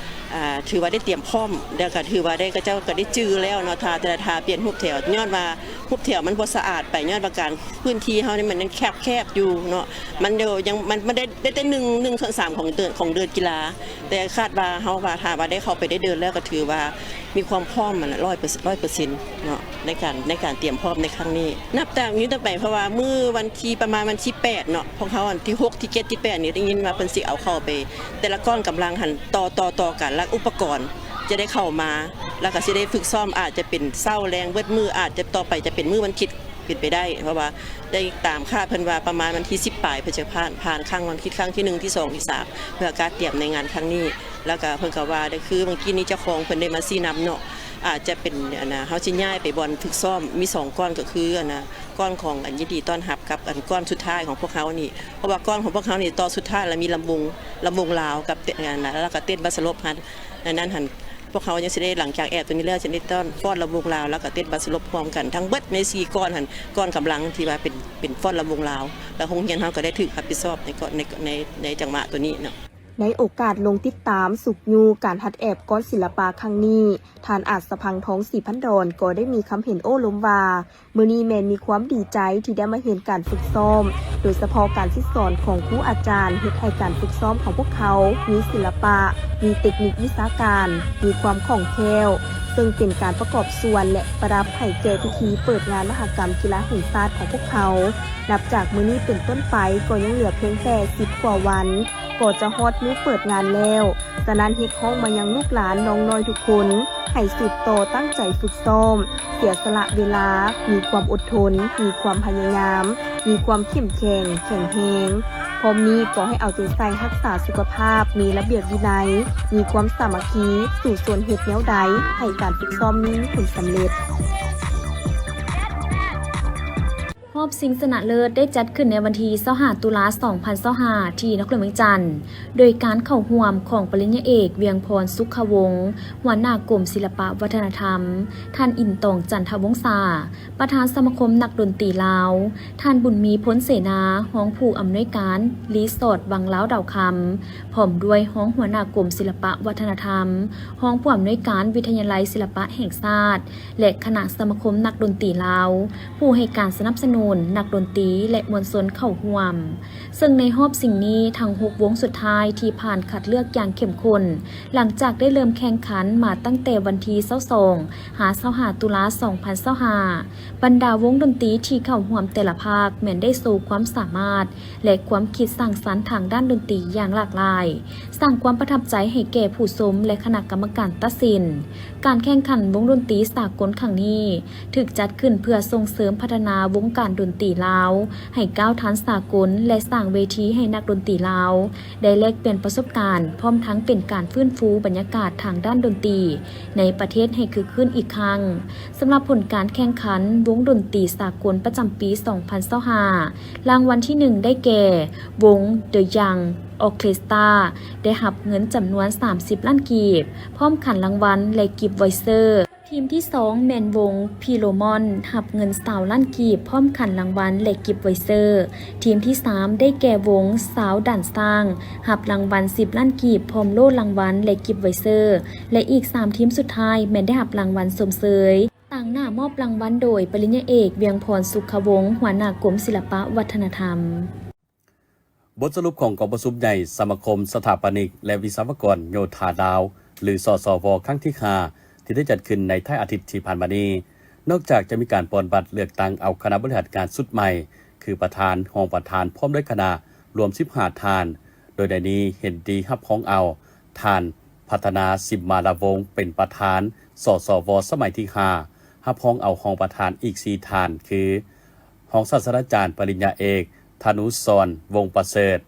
ອ່າ ຖືວ່າໄດ້ຕຽມພ້ອມ ແລ້ວກະຖືວ່າໄດ້ ເຂົາເຈົ້າກະໄດ້ຈື່ແລ້ວເນາະ ທ່າແຕ່ລະທ່າ ປ່ຽນຮູບແຖວ ຍ້ອນວ່າຮູບແຖວມັນບໍ່ສະອາດໄປ ຍ້ອນວ່າການ ພື້ນທີ່ເຮົານີ້ມັນຍັງແຄບໆຢູ່ເນາະ ມັນຍັງ ມັນ ມັນໄດ້ ໄດ້ແຕ່ໜຶ່ງ ໜຶ່ງສ່ວນສາມຂອງເດີ່ນ ຂອງເດີ່ນກິລາ ແຕ່ຄາດວ່າເຮົາວ່າ ຖ້າວ່າໄດ້ເຂົ້າໄປໄດ້ເດີ່ນແລ້ວ ກໍຖືວ່າ ມີຄວາມພ້ອມຫັ້ນນະ ຮ້ອຍເປີເຊັນ ຮ້ອຍເປີເຊັນເນາະ ໃນການ ໃນການຕຽມພ້ອມໃນຄັ້ງນີ້ ນັບຈາກນີ້ຕໍ່ໄປ ເພາະວ່າມື້ວັນທີ ປະມານວັນທີແປດເນາະ ພວກເຮົາອັນທີຫົກ ທີເຈັດ ທີແປດນີ້ ໄດ້ຍິນວ່າເພິ່ນຊິເອົາເຂົ້າໄປ ແຕ່ລະກ້ອນກຳລັງຫັ້ນ ຕໍ່ ຕໍ່ ຕໍ່ກັນ ແລ້ວອຸປະກອນຈະໄດ້ເຂົ້າມາ ແລ້ວກໍຊິໄດ້ຝຶກຊ້ອມ ອາດຈະເປັນເຊົ້າແລງເບິດມື້ ອາດຈະ ຕໍ່ໄປຈະເປັນມື້ວັນທິດ ເປັນໄປໄດ້ ເພາະວ່າໄດ້ຕາມຄາດເພິ່ນວ່າປະມານວັນທີສິບປາຍ ເພິ່ນຈະຜ່ານ ຜ່ານຄັ້ງວັນຄິດຄັ້ງທີໜຶ່ງ ທີສອງ ທີສາມ ເພື່ອການຕຽມໃນງານຄັ້ງນີ້ ແລ້ວກະເພິ່ນກະວ່າໄດ້ ຄືເມື່ອກີ້ນີ້ເຈົ້າຂອງເພິ່ນໄດ້ມາຊີ້ນຳເນາະ ອາດຈະເປັນ ອັນນ່າ ເຮົາຊິຍ້າຍໄປບ່ອນຝຶກຊ້ອມ ມີສອງກ້ອນ ກໍຄື ອັນນ່າ ກ້ອນຂອງອັນຍິນດີຕ້ອນຮັບກັບອັນກ້ອນສຸດທ້າຍຂອງພວກເຮົານີ້ ເພາະວ່າກ້ອນຂອງພວກເຮົານີ້ຕໍ່ສຸດທ້າຍ ແລ້ວມີລຳວົງ ລຳວົງລາວກັບເຕ- ອັນນ່າ ແລ້ວກະເຕັ້ນບັດສະຫຼົບຫັ້ນ ໃນນັ້ນຫັ້ນ ພວກເຮົາຍັງຊິໄດ້ ຫຼັງຈາກແອບໂຕນີ້ແລ້ວ ຈະໄດ້ຕ້ອນຟ້ອນລຳວົງລາວ ແລ້ວກະເຕັ້ນບັດສະຫຼົບພ້ອມກັນ ທັງເບິດໃນສີ່ກ້ອນຫັ້ນ ກ້ອນກຳລັງທີ່ວ່າເປັນ ເປັນຟ້ອນລຳວົງລາວ ແລ້ວໂຮງຮຽນເຮົາກໍໄດ້ຖືກຮັບຜິດຊອບໃນ ໃນ ໃນ ໃນຈັງຫວະໂຕນີ້ເນາະ. ໃນໂອກາດລົງຕິດຕາມຊຸກຍູ້ການຮັດແອບກ້ອນສິລະປະຄັ້ງນີ້ ທ່ານອາດສະພັງທອງ ສີພັນດອນ ກໍໄດ້ມີຄຳເຫັນໂອ້ລົມວ່າ ມື້ນີ້ແມ່ນມີຄວາມດີໃຈທີ່ໄດ້ມາເຫັນການຝຶກຊ້ອມ, ໂດຍສະເພາະການສິດສອນຂອງຄູອາຈານ ເຮັດໃຫ້ການຝຶກຊ້ອມຂອງພວກເຂົາມີສິລະປະ, ມີເຕັກນິກວິຊາການ, ມີຄວາມຄ່ອງແຄ້ວ, ເຊິ່ງເປັນການປະກອບສ່ວນ ແລະ ປະດັບໃຫ້ແກ່ພິທີເປີດງານມະຫະກຳກິລາແຫ່ງຊາດຂອງພວກເຂົາ. ນັບຈາກມື້ນີ້ເປັນຕົ້ນໄປກໍຍັງເຫຼືອພຽງແຕ່ສິບກວ່າວັນ ກໍຈະຮອດມື້ເປີດງານແລ້ວ. ສະນັ້ນຮຽກຮ້ອງມາຍັງລູກຫຼານນ້ອງນ້ອຍທຸກຄົນ ໃຫ້ສືບຕໍ່ຕັ້ງໃຈຝຶກຊ້ອມ, ເສຍສະຫຼະເວລາ, ມີຄວາມອົດທົນ, ມີຄວາມພະຍາຍາມ, ມີຄວາມເຂັ້ມແຂງ, ແຂງແຮງ. ພ້ອມນີ້ກໍໃຫ້ເອົາໃຈໃສ່ຮັກສາສຸຂະພາບ, ມີລະບຽບວິໄນ, ມີຄວາມສາມັກຄີ, ສູ້ຊົນເຮັດແນວໃດໃຫ້ການຝຶກຊ້ອມນີ້ມີຜົນສຳເລັດ. ຮອບຊິງຊະນະເລີດໄດ້ຈັດຂຶ້ນໃນວັນທີຊາວຫ້າ ຕຸລາ ສອງພັນຊາວຫ້າ ທີ່ນະຄອນຫຼວງວຽງຈັນ ໂດຍການເຂົ້າຮ່ວມຂອງປະລິນຍາເອກ ວຽງພອນ ສຸຂະວົງ ຫົວໜ້າກົມສິລະປະວັດທະນະທຳ, ທ່ານ ອິນຕອງ ຈັນທະວົງສາ ປະທານສະມາຄົມນັກດົນຕີລາວ, ທ່ານ ບຸນມີ ພົນເສນາ ຮອງຜູ້ອຳນວຍການຣີສອດວັງລາວດາວຄຳ, ພ້ອມດ້ວຍຮອງຫົວໜ້າກົມສິລະປະວັດທະນະທຳ, ຮອງຜູ້ອຳນວຍການວິທະຍາໄລສິລະປະແຫ່ງຊາດ ແລະ ຄະນະສະມາຄົມນັກດົນຕີລາວ ຜູ້ໃຫ້ການສະໜັບສະໜູນນັກດົນຕີ ແລະ ມວນຊົນເຂົ້າຮ່ວມ. ເຊິ່ງໃນຮອບຊິງນີ້ ທັງຫົກວົງສຸດທ້າຍທີ່ຜ່ານຄັດເລືອກຢ່າງເຂັ້ມຂຸ້ນ ຫຼັງຈາກໄດ້ເລີ່ມແຂ່ງຂັນມາຕັ້ງແຕ່ວັນທີຊາວສອງ ຫາ ຊາວຫ້າ ຕຸລາ ສອງພັນຊາວຫ້າ ບັນດາວົງດົນຕີທີ່ເຂົ້າຮ່ວມແຕ່ລະພາກແມ່ນໄດ້ໂຊຄວາມສາມາດ ແລະ ຄວາມຄິດສ້າງສັນທາງດ້ານດົນຕີຢ່າງຫຼາກຫຼາຍ, ສ້າງຄວາມປະທັບໃຈໃຫ້ແກ່ຜູ້ຊົມ ແລະ ຄະນະກຳມະການຕັດສິນ. ການແຂ່ງຂັນວົງດົນຕີສາກົນຄັ້ງນີ້ ຖືກຈັດຂຶ້ນເພື່ອສົ່ງເສີມພັດທະນາວົງການດົນຕີລາວໃຫ້ກ້າວທັນສາກົນ ແລະ ສ້າງເວທີໃຫ້ນັກດົນຕີລາວໄດ້ແລກປ່ຽນປະສົບການ, ພ້ອມທັງເປັນການຟື້ນຟູບັນຍາກາດທາງດ້ານດົນຕີໃນປະເທດໃຫ້ຄຶກຄື້ນອີກຄັ້ງ. ສຳລັບຜົນການແຂ່ງຂັນວົງດົນຕີສາກົນປະຈຳປີສອງພັນຊາວຫ້າ ລາງວັນທີໜຶ່ງ ໄດ້ແກ່ ວົງ The Young Orchestra ໄດ້ຮັບເງິນຈຳນວນສາມສິບລ້ານກີບ, ພ້ອມຂັນລາງວັນ ແລະ ກິບວອຍເຊີ ທີມທີສອງແມ່ນວົງພີໂລມອນ ຮັບເງິນຊາວລ້ານກີບ ພ້ອມຂັນລາງວັນ ແລະ ກິບໄວເຊີ. ທີມທີສາມໄດ້ແກ່ວົງຊາວດ່ານຊ້າງ ຮັບລາງວັນສິບລ້ານກີບ ພ້ອມໂລ່ລາງວັນ ແລະ ກິບໄວເຊີ ແລະ ອີກສາມທີມສຸດທ້າຍແມ່ນໄດ້ຮັບລາງວັນຊົມເຊີຍ. ຕາງໜ້າມອບລາງວັນໂດຍ ປະລິນຍາເອກ ວຽງພອນ ສຸຂະວົງ ຫົວໜ້າກົມສິລະປະວັດທະນະທຳ. ບົດສະຫຼຸບຂອງກອງປະຊຸມໃຫຍ່ສະມາຄົມສະຖາປະນິກ ແລະ ວິສະວະກອນໂຍທາລາວ ຫຼື ສສວ ຄັ້ງທີຫ້າ ທີ່ໄດ້ຈັດຂຶ້ນໃນທ້າຍອາທິດທີ່ຜ່ານມານີ້, ນອກຈາກຈະມີການປ່ອນບັດເລືອກຕັ້ງເອົາຄະນະບໍລິຫານງານຊຸດໃໝ່ ຄືປະທານ, ຮອງປະທານ ພ້ອມດ້ວຍຄະນະ ລວມສິບຫ້າທ່ານ, ໂດຍໃນນີ້ເຫັນດີຮັບຮອງເອົາທ່ານ ພັດທະນາ ສິມມາລາວົງ ເປັນປະທານ ສສວ ສະໄໝທີຫ້າ, ຮັບຮອງເອົາຮອງປະທານອີກສີ່ທ່ານ ຄື ຮອງສາດສະດາຈານປະລິນຍາເອກ ທະນູສອນ ວົງປະເສີດ,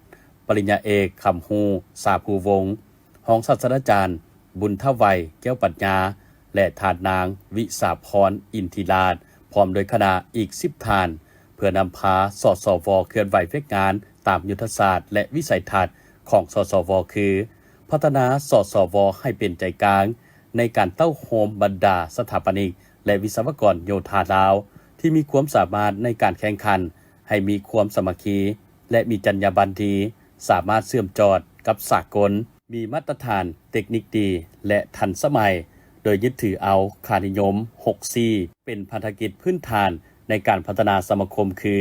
ປະລິນຍາເອກ ຄຳຮູ້ ສາພູວົງ, ຮອງສາດສະດາຈານ ບຸນທະໄວ ແກ້ວປັນຍາ ແລະ ທ່ານນາງ ວິສາພອນ ອິນທິລາດ ພ້ອມດ້ວຍຄະນະອີກສິບທ່ານ, ເພື່ອນຳພາ ສສວ ເຄື່ອນໄຫວວຽກງານຕາມຍຸດທະສາດ ແລະ ວິໄສທັດຂອງ ສສວ ຄື ພັດທະນາ ສສວ ໃຫ້ເປັນໃຈກາງໃນການເຕົ້າໂຮມບັນດາສະຖາປະນິກ ແລະ ວິສະວະກອນໂຍທາລາວ ທີ່ມີຄວາມສາມາດໃນການແຂ່ງຂັນ, ໃຫ້ມີຄວາມສາມັກຄີ ແລະ ມີຈັນຍາບັນດີ, ສາມາດເຊື່ອມຈອດກັບສາກົນ, ມີມາດຕະຖານເຕັກນິກດີ ແລະ ທັນສະໄໝ, ໂດຍຍຶດຖືເອົາຄ່ານິຍົມຫົກຊີ ເປັນພັນທະກິດພື້ນຖານໃນການພັດທະນາສະມາຄົມ ຄື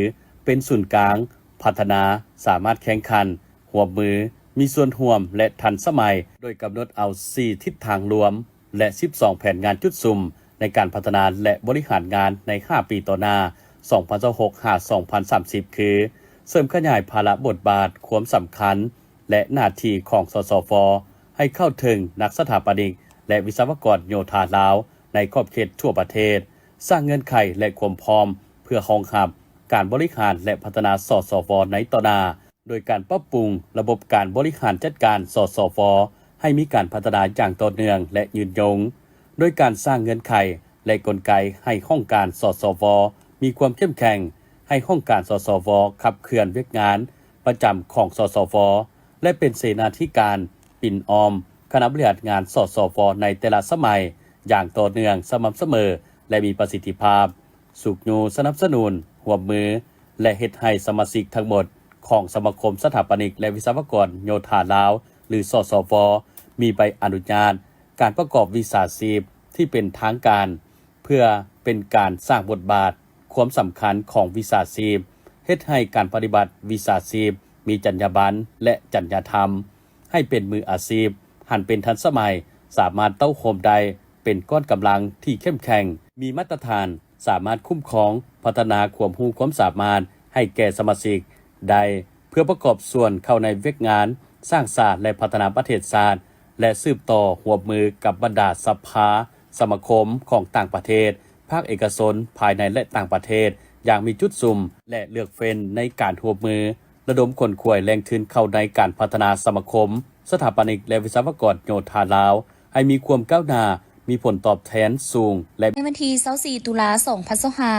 ເປັນສູນກາງ, ພັດທະນາ, ສາມາດແຂ່ງຂັນ, ຮ່ວມມື, ມີສ່ວນຮ່ວມ ແລະ ທັນສະໄໝ, ໂດຍກຳນົດເອົາສີ່ທິດທາງລວມ ແລະ ສິບສອງແຜນງານຈຸດສຸມໃນການພັດທະນາ ແລະ ບໍລິຫານງານໃນຫ້າປີຕໍ່ໜ້າ ສອງພັນຊາວຫົກ ຫາ ສອງພັນສາມສິບ ຄື ເສີມຂະຫຍາຍພາລະບົດບາດ, ຄວາມສຳຄັນ ແລະ ໜ້າທີ່ຂອງ ສສວ ໃຫ້ເຂົ້າເຖິງນັກສະຖາປະນິກ ແລະ ວິສະວະກອນໂຍທາລາວ ໃນຂອບເຂດທົ່ວປະເທດ, ສ້າງເງື່ອນໄຂ ແລະ ຄວາມພ້ອມເພື່ອຮອງຮັບການບໍລິຫານ ແລະ ພັດທະນາ ສສວ ໃນຕໍ່ໜ້າ. ໂດຍການປັບປຸງລະບົບການບໍລິຫານຈັດການ ສສວ ໃຫ້ມີການພັດທະນາຢ່າງຕໍ່ເນື່ອງ ແລະ ຍືນຍົງ, ໂດຍການສ້າງເງື່ອນໄຂ ແລະ ກົນໄກໃຫ້ຫ້ອງການ ສສວ ມີຄວາມເຂັ້ມແຂງ, ໃຫ້ຫ້ອງການ ສສວ ຂັບເຄື່ອນວຽກງານປະຈຳຂອງ ສສວ ແລະ ເປັນເສນາທິການປິ່ນອ້ອມຄະນະບໍລິຫານງານ ສສວ ໃນແຕ່ລະສະໄໝຢ່າງຕໍ່ເນື່ອງ, ສະໝ່ຳສະເໝີ ແລະ ມີປະສິດທິພາບ. ຊຸກຍູ້ສະໜັບສະໜູນ, ຮ່ວມມື ແລະ ເຮັດໃຫ້ສະມາຊິກທັງໝົດຂອງສະມາຄົມສະຖາປະນິກ ແລະ ວິສະວະກອນໂຍທາລາວ ຫຼື ສສວ ມີໃບອະນຸຍາດການປະກອບວິຊາຊີບທີ່ເປັນທາງການ, ເພື່ອເປັນການສ້າງບົດບາດ, ຄວາມສຳຄັນຂອງວິຊາຊີບ, ເຮັດໃຫ້ການປະຕິບັດວິຊາຊີບມີຈັນຍາບັນ ແລະ ຈັນຍາທຳ ໃຫ້ເປັນມືອາຊີບ, ຫັນເປັນທັນສະໄໝ, ສາມາດເຕົ້າໂຮມໄດ້ເປັນກ້ອນກຳລັງທີ່ເຂັ້ມແຂງ, ມີມາດຕະຖານ, ສາມາດຄຸ້ມຄອງ, ພັດທະນາຄວາມຮູ້ຄວາມສາມາດໃຫ້ແກ່ສະມາຊິກໄດ້ ເພື່ອປະກອບສ່ວນເຂົ້າໃນວຽກງານສ້າງສານ ແລະ ພັດທະນາປະເທດຊາດ ແລະ ສືບຕໍ່ຮ່ວມມືກັບບັນດາສະພາ, ສະມາຄົມຂອງຕ່າງປະເທດ, ພາກເອກະຊົນ ພາຍໃນ ແລະ ຕ່າງປະເທດ ຢ່າງມີຈຸດສຸມ ແລະ ເລືອກເຟັ້ນໃນການຮ່ວມມື ລະດົມຂົນຂວາຍແຫຼ່ງທຶນເຂົ້າໃນການພັດທະນາສະມາຄົມສະຖາປະນິກ ແລະ ວິສະວະກອນໂຍທາລາວ ໃຫ້ມີຄວາມກ້າວໜ້າ, ມີຜົນຕອບແທນສູງ ແລະ ໃນວັນທີຊາວສີ່ ຕຸລາ ສອງພັນຊາວຫ້າ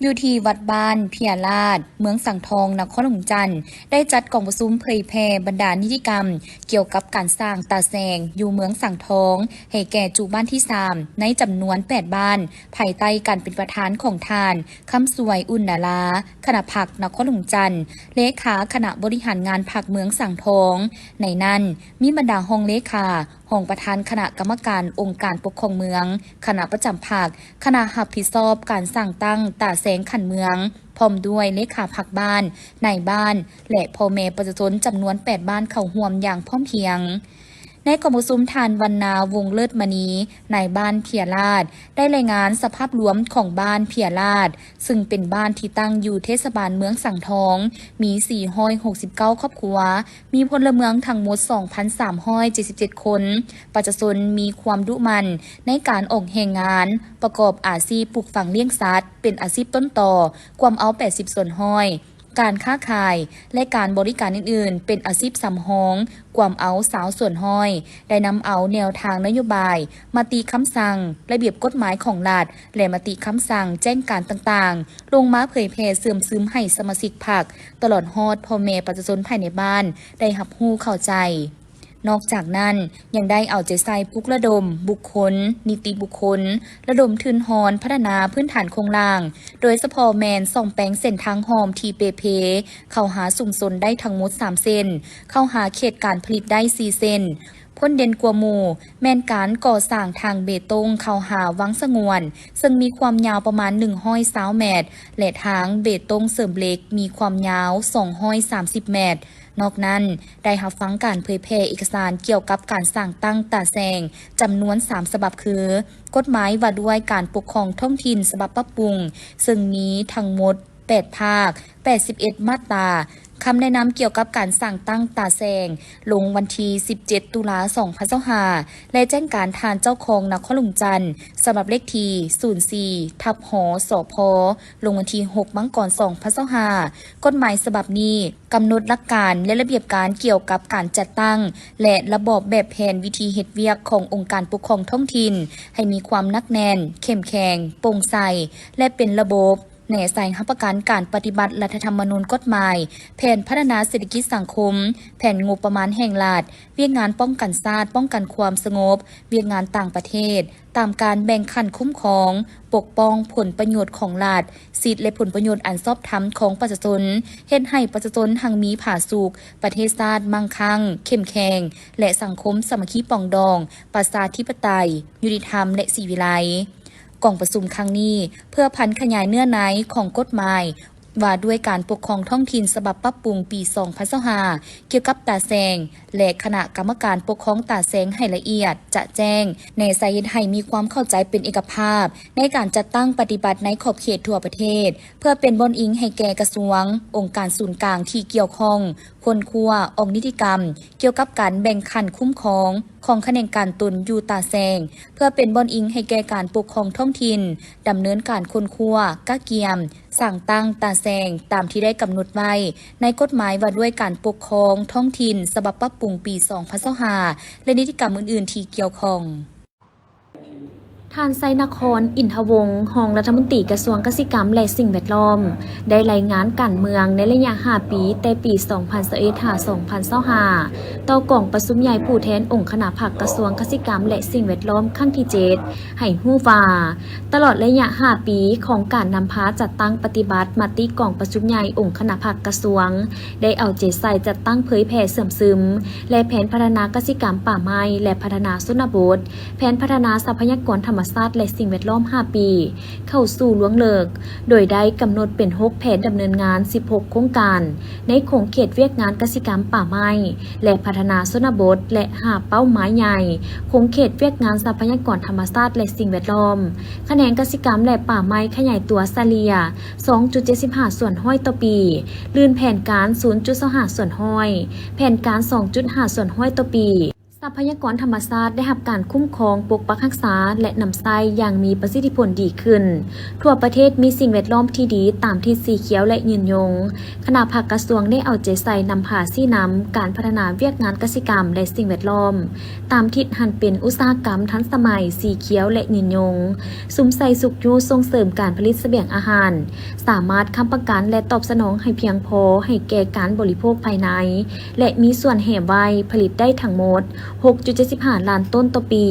ຢູ່ທີ່ວັດບ້ານເພຍລາດ ເມືອງສັງທອງ ນະຄອນຫຼວງວຽງຈັນ ໄດ້ຈັດກອງປະຊຸມເຜີຍແຜ່ບັນດານິຕິກຳກ່ຽວກັບການສ້າງຕາແສງຢູ່ເມືອງສັງທອງ ໃຫ້ແກ່ຈຸບ້ານທີສາມ ໃນຈຳນວນແປດບ້ານ ພາຍໃຕ້ການເປັນປະທານຂອງທ່ານ ຄຳສວຍ ອຸ່ນນາລາ ຄະນະພັກນະຄອນຫຼວງວຽງຈັນ, ເລຂາຄະນະບໍລິຫານງານພັກເມືອງສັງທອງ. ໃນນັ້ນ ມີບັນດາຮອງເລຂາ, ຮອງປະທານຄະນະກຳມະການອົງການປົກຄອງເມືອງ, ຄະນະປະຈຳພັກ, ຄະນະຮັບຜິດຊອບການສ້າງຕັ້ງຕາແສງຂັ້ນເມືອງ, ພ້ອມດ້ວຍເລຂາພັກບ້ານ, ນາຍບ້ານ ແລະ ພໍ່ແມ່ປະຊາຊົນຈຳນວນແປດບ້ານເຂົ້າຮ່ວມຢ່າງພ້ອມພຽງ. ໃນກອງປະຊຸມ ທ່ານ ວັນນາ ວົງເລີດມະນີ ນາຍບ້ານເພຍລາດ ໄດ້ລາຍງານສະພາບລວມຂອງບ້ານເພຍລາດ ຊຶ່ງເປັນບ້ານທີ່ຕັ້ງຢູ່ເທດສະບານເມືອງສັງທອງ ມີສີ່ຮ້ອຍຫົກສິບເກົ້າຄອບຄົວ, ມີພົນລະເມືອງທັງໝົດສອງພັນສາມຮ້ອຍເຈັດສິບເຈັດຄົນ, ປະຊາຊົນມີຄວາມດຸໝັ່ນໃນການອອກແຮງງານ, ປະກອບອາຊີບປູກຝັງລ້ຽງສັດເປັນອາຊີບຕົ້ນຕໍ ກວມເອົາແປດສິບສ່ວນຮ້ອຍ, ການຄ້າຂາຍ ແລະ ການບໍລິການອື່ນໆ ເປັນອາຊີບສຳຮອງ ກວມເອົາຊາວສ່ວນຮ້ອຍ, ໄດ້ນຳເອົາແນວທາງນະໂຍບາຍ, ມະຕິຄຳສັ່ງ, ລະບຽບກົດໝາຍຂອງລັດ ແລະ ມະຕິຄຳສັ່ງແຈ້ງການຕ່າງໆ ລົງມາເຜີຍແຜ່ເຊື່ອມຊຶມໃຫ້ສະມາຊິກພັກ ຕະຫຼອດຮອດພໍ່ແມ່ປະຊາຊົນພາຍໃນບ້ານໄດ້ຮັບຮູ້ເຂົ້າໃຈ. ນອກຈາກນັ້ນ ຍັງໄດ້ເອົາໃຈໃສ່ປຸກລະດົມບຸກຄົນ, ນິຕິບຸກຄົນ, ລະດົມທຶນຮອນພັດທະນາພື້ນຖານໂຄງລ່າງ, ໂດຍສະເພາະແມ່ນສ້ອມແປງເສັ້ນທາງຮ່ອມທີ່ເປ່ເພ ເຂົ້າຫາຊຸມຊົນໄດ້ທັງໝົດສາມເສັ້ນ, ເຂົ້າຫາເຂດການຜະລິດໄດ້ສີ່ເສັ້ນ. ຜົນເດັ່ນກວ່າໝູ່ແມ່ນການກໍ່ສ້າງທາງເບຕົງເຂົ້າຫາວັງສະຫງວນ, ເຊິ່ງມີຄວາມຍາວປະມານໜຶ່ງຮ້ອຍຊາວແມັດ ແລະ ທາງເບຕົງເສີມເຫຼັກມີຄວາມຍາວສອງຮ້ອຍສາມສິບແມັດ. ນອກນັ້ນ ໄດ້ຮັບຟັງການເຜີຍແຜ່ເອກະສານກ່ຽວກັບການສ້າງຕັ້ງຕາແສງຈຳນວນສາມສະບັບ ຄື ກົດໝາຍວ່າດ້ວຍການປົກຄອງທ້ອງຖິ່ນສະບັບປັບປຸງ, ເຊິ່ງມີທັງໝົດແປດພາກ, ແປດສິບເອັດມາດຕາ, ຄຳແນະນຳກ່ຽວກັບການສ້າງຕັ້ງຕາແສງ ລົງວັນທີສິບເຈັດ ຕຸລາ ສອງພັນຊາວຫ້າ ແລະ ແຈ້ງການທ່ານເຈົ້າຄອງນະຄອນຫຼວງຈັນ ສຳລັບເລກທີສູນສີ່ ທັບ ຫ ສພ ລົງວັນທີຫົກ ມັງກອນ ສອງພັນຊາວຫ້າ. ກົດໝາຍສະບັບນີ້ ກຳນົດຫຼັກການ ແລະ ລະບຽບການກ່ຽວກັບການຈັດຕັ້ງ ແລະ ລະບອບແບບແຜນວິທີເຮັດວຽກຂອງອົງການປົກຄອງທ້ອງຖິ່ນ ໃຫ້ມີຄວາມໜັກແໜ້ນ, ເຂັ້ມແຂງ, ໂປ່ງໃສ ແລະ ເປັນລະບົບ, ແນໃສ່ຮັບປະກັນການປະຕິບັດລັດຖະທຳມະນູນ, ກົດໝາຍ, ແຜນພັດທະນາເສດຖະກິດສັງຄົມ, ແຜນງົບປະມານແຫ່ງລັດ, ວຽກງານປ້ອງກັນຊາດ, ປ້ອງກັນຄວາມສະຫງົບ, ວຽກງານຕ່າງປະເທດ, ຕາມການແບ່ງຂັ້ນຄຸ້ມຄອງ, ປົກປ້ອງຜົນປະໂຫຍດຂອງລັດ, ສິດ ແລະ ຜົນປະໂຫຍດອັນຊອບທຳຂອງປະຊາຊົນ, ເຮັດໃຫ້ປະຊາຊົນຮັ່ງມີຜາສຸກ, ປະເທດຊາດໝັ່ງຄັ່ງ, ເຂັ້ມແຂງ ແລະ ສັງຄົມສາມັກຄີປອງດອງ, ປະຊາທິປະໄຕ, ຍຸຕິທຳ ແລະ ສີວິໄລ. ກອງປະຊຸມຄັ້ງນີ້ ເພື່ອຜັນຂະຫຍາຍເນື້ອໃນຂອງກົດໝາຍ ວ່າດ້ວຍການປົກຄອງທ້ອງຖິ່ນສະບັບປັບປຸງປີສອງພັນຊາວຫ້າ ກ່ຽວກັບຕາແສງ ແລະ ຄະນະກຳມະການປົກຄອງຕາແສງໃຫ້ລະອຽດຈະແຈ້ງ, ແນໃສ່ເຮັດໃຫ້ມີຄວາມເຂົ້າໃຈເປັນເອກະພາບໃນການຈັດຕັ້ງປະຕິບັດໃນຂອບເຂດທົ່ວປະເທດ, ເພື່ອເປັນບ່ອນອີງໃຫ້ແກ່ກະຊວງ, ອົງການສູນກາງທີ່ກ່ຽວຂ້ອງ, ຄົ້ນຄວ້າ, ອອກນິຕິກຳກ່ຽວກັບການແບ່ງຂັ້ນຄຸ້ມຄອງຂອງຂະແໜງການຕົນຢູ່ຕາແສງ, ເພື່ອເປັນບ່ອນອີງໃຫ້ແກ່ການປົກຄອງທ້ອງຖິ່ນ, ດຳເນີນການຄົ້ນຄວ້າ, ກະກຽມ, ສ້າງຕັ້ງຕາແສງຕາມທີ່ໄດ້ກຳນົດໄວ້ໃນກົດໝາຍວ່າດ້ວຍການປົກຄອງທ້ອງຖິ່ນສະບັບປັບປຸງປີສອງພັນຊາວຫ້າ ແລະ ນິຕິກຳອື່ນໆທີ່ກ່ຽວຂ້ອງ. ທ່ານ ໄຊນະຄອນ ອິນທະວົງ ຮອງລັດຖະມົນຕີກະຊວງກະສິກຳ ແລະ ສິ່ງແວດລ້ອມ ໄດ້ລາຍງານການເມືອງໃນໄລຍະຫ້າປີ ແຕ່ປີສອງພັນຊາວເອັດ ຫາ ສອງພັນຊາວຫ້າ ຕໍ່ກອງປະຊຸມໃຫຍ່ຜູ້ແທນອົງຄະນະພັກກະຊວງກະສິກຳ ແລະ ສິ່ງແວດລ້ອມ ຄັ້ງທີເຈັດ ໃຫ້ຮູ້ວ່າ ຕະຫຼອດໄລຍະຫ້າປີຂອງການນຳພາຈັດຕັ້ງປະຕິບັດມະຕິກອງປະຊຸມໃຫຍ່ອົງຄະນະພັກກະຊວງ ໄດ້ເອົາໃຈໃສ່ຈັດຕັ້ງເຜີຍແຜ່ເຊື່ອມຊຶມ ແລະ ແຜນພັດທະນາກະສິກຳ, ປ່າໄມ້ ແລະ ພັດທະນາຊົນນະບົດ, ແຜນພັດທະນາຊັບພະຍາກອນທຳມະຊາດ ແລະ ສິ່ງແວດລ້ອມຫ້າປີ ເຂົ້າສູ່ລວງເລິກ, ໂດຍໄດ້ກຳນົດເປັນຫົກແຜນດຳເນີນງານ ສິບຫົກໂຄງການ ໃນຂົງເຂດວຽກງານກະສິກຳ, ປ່າໄມ້ ແລະ ພັດທະນາຊົນນະບົດ ແລະ ຫ້າເປົ້າໝາຍໃຫຍ່ ຂົງເຂດວຽກງານຊັບພະຍາກອນທຳມະຊາດ ແລະ ສິ່ງແວດລ້ອມ. ຂະແໜງກະສິກຳ ແລະ ປ່າໄມ້ຂະຫຍາຍຕົວສະເລ່ຍ ສອງຈຸດເຈັດສິບຫ້າສ່ວນຮ້ອຍຕໍ່ປີ, ລື່ນແຜນການ ສູນຈຸດຊາວຫ້າສ່ວນຮ້ອຍ, ແຜນການ ສອງຈຸດຫ້າສ່ວນຮ້ອຍຕໍ່ປີ. ຊັບພະຍາກອນທຳມະຊາດໄດ້ຮັບການຄຸ້ມຄອງ, ປົກປັກຮັກສາ ແລະ ນຳໃຊ້ຢ່າງມີປະສິດທິຜົນດີຂຶ້ນ. ທົ່ວປະເທດມີສິ່ງແວດລ້ອມທີ່ດີຕາມທິດສີຂຽວ ແລະ ຍືນຍົງ. ຄະນະພັກກະຊວງໄດ້ເອົາໃຈໃສ່ນຳພາຊີ້ນຳການພັດທະນາວຽກງານກະສິກຳ ແລະ ສິ່ງແວດລ້ອມ ຕາມທິດຫັນເປັນອຸດສາຫະກຳທັນສະໄໝ, ສີຂຽວ ແລະ ຍືນຍົງ, ສຸມໃສ່ຊຸກຍູ້ສົ່ງເສີມການຜະລິດສະບຽງອາຫານ, ສາມາດຄ້ຳປະກັນ ແລະ ຕອບສະໜອງໃຫ້ພຽງພໍໃຫ້ແກ່ການບໍລິໂພກພາຍໃນ ແລະ ມີສ່ວນແຮ່ໄວ້ຜະລິດໄດ້ທັງໝົດ ຫົກຈຸດເຈັດສິບຫ້າລ້ານຕົ້ນຕໍ່ປີ,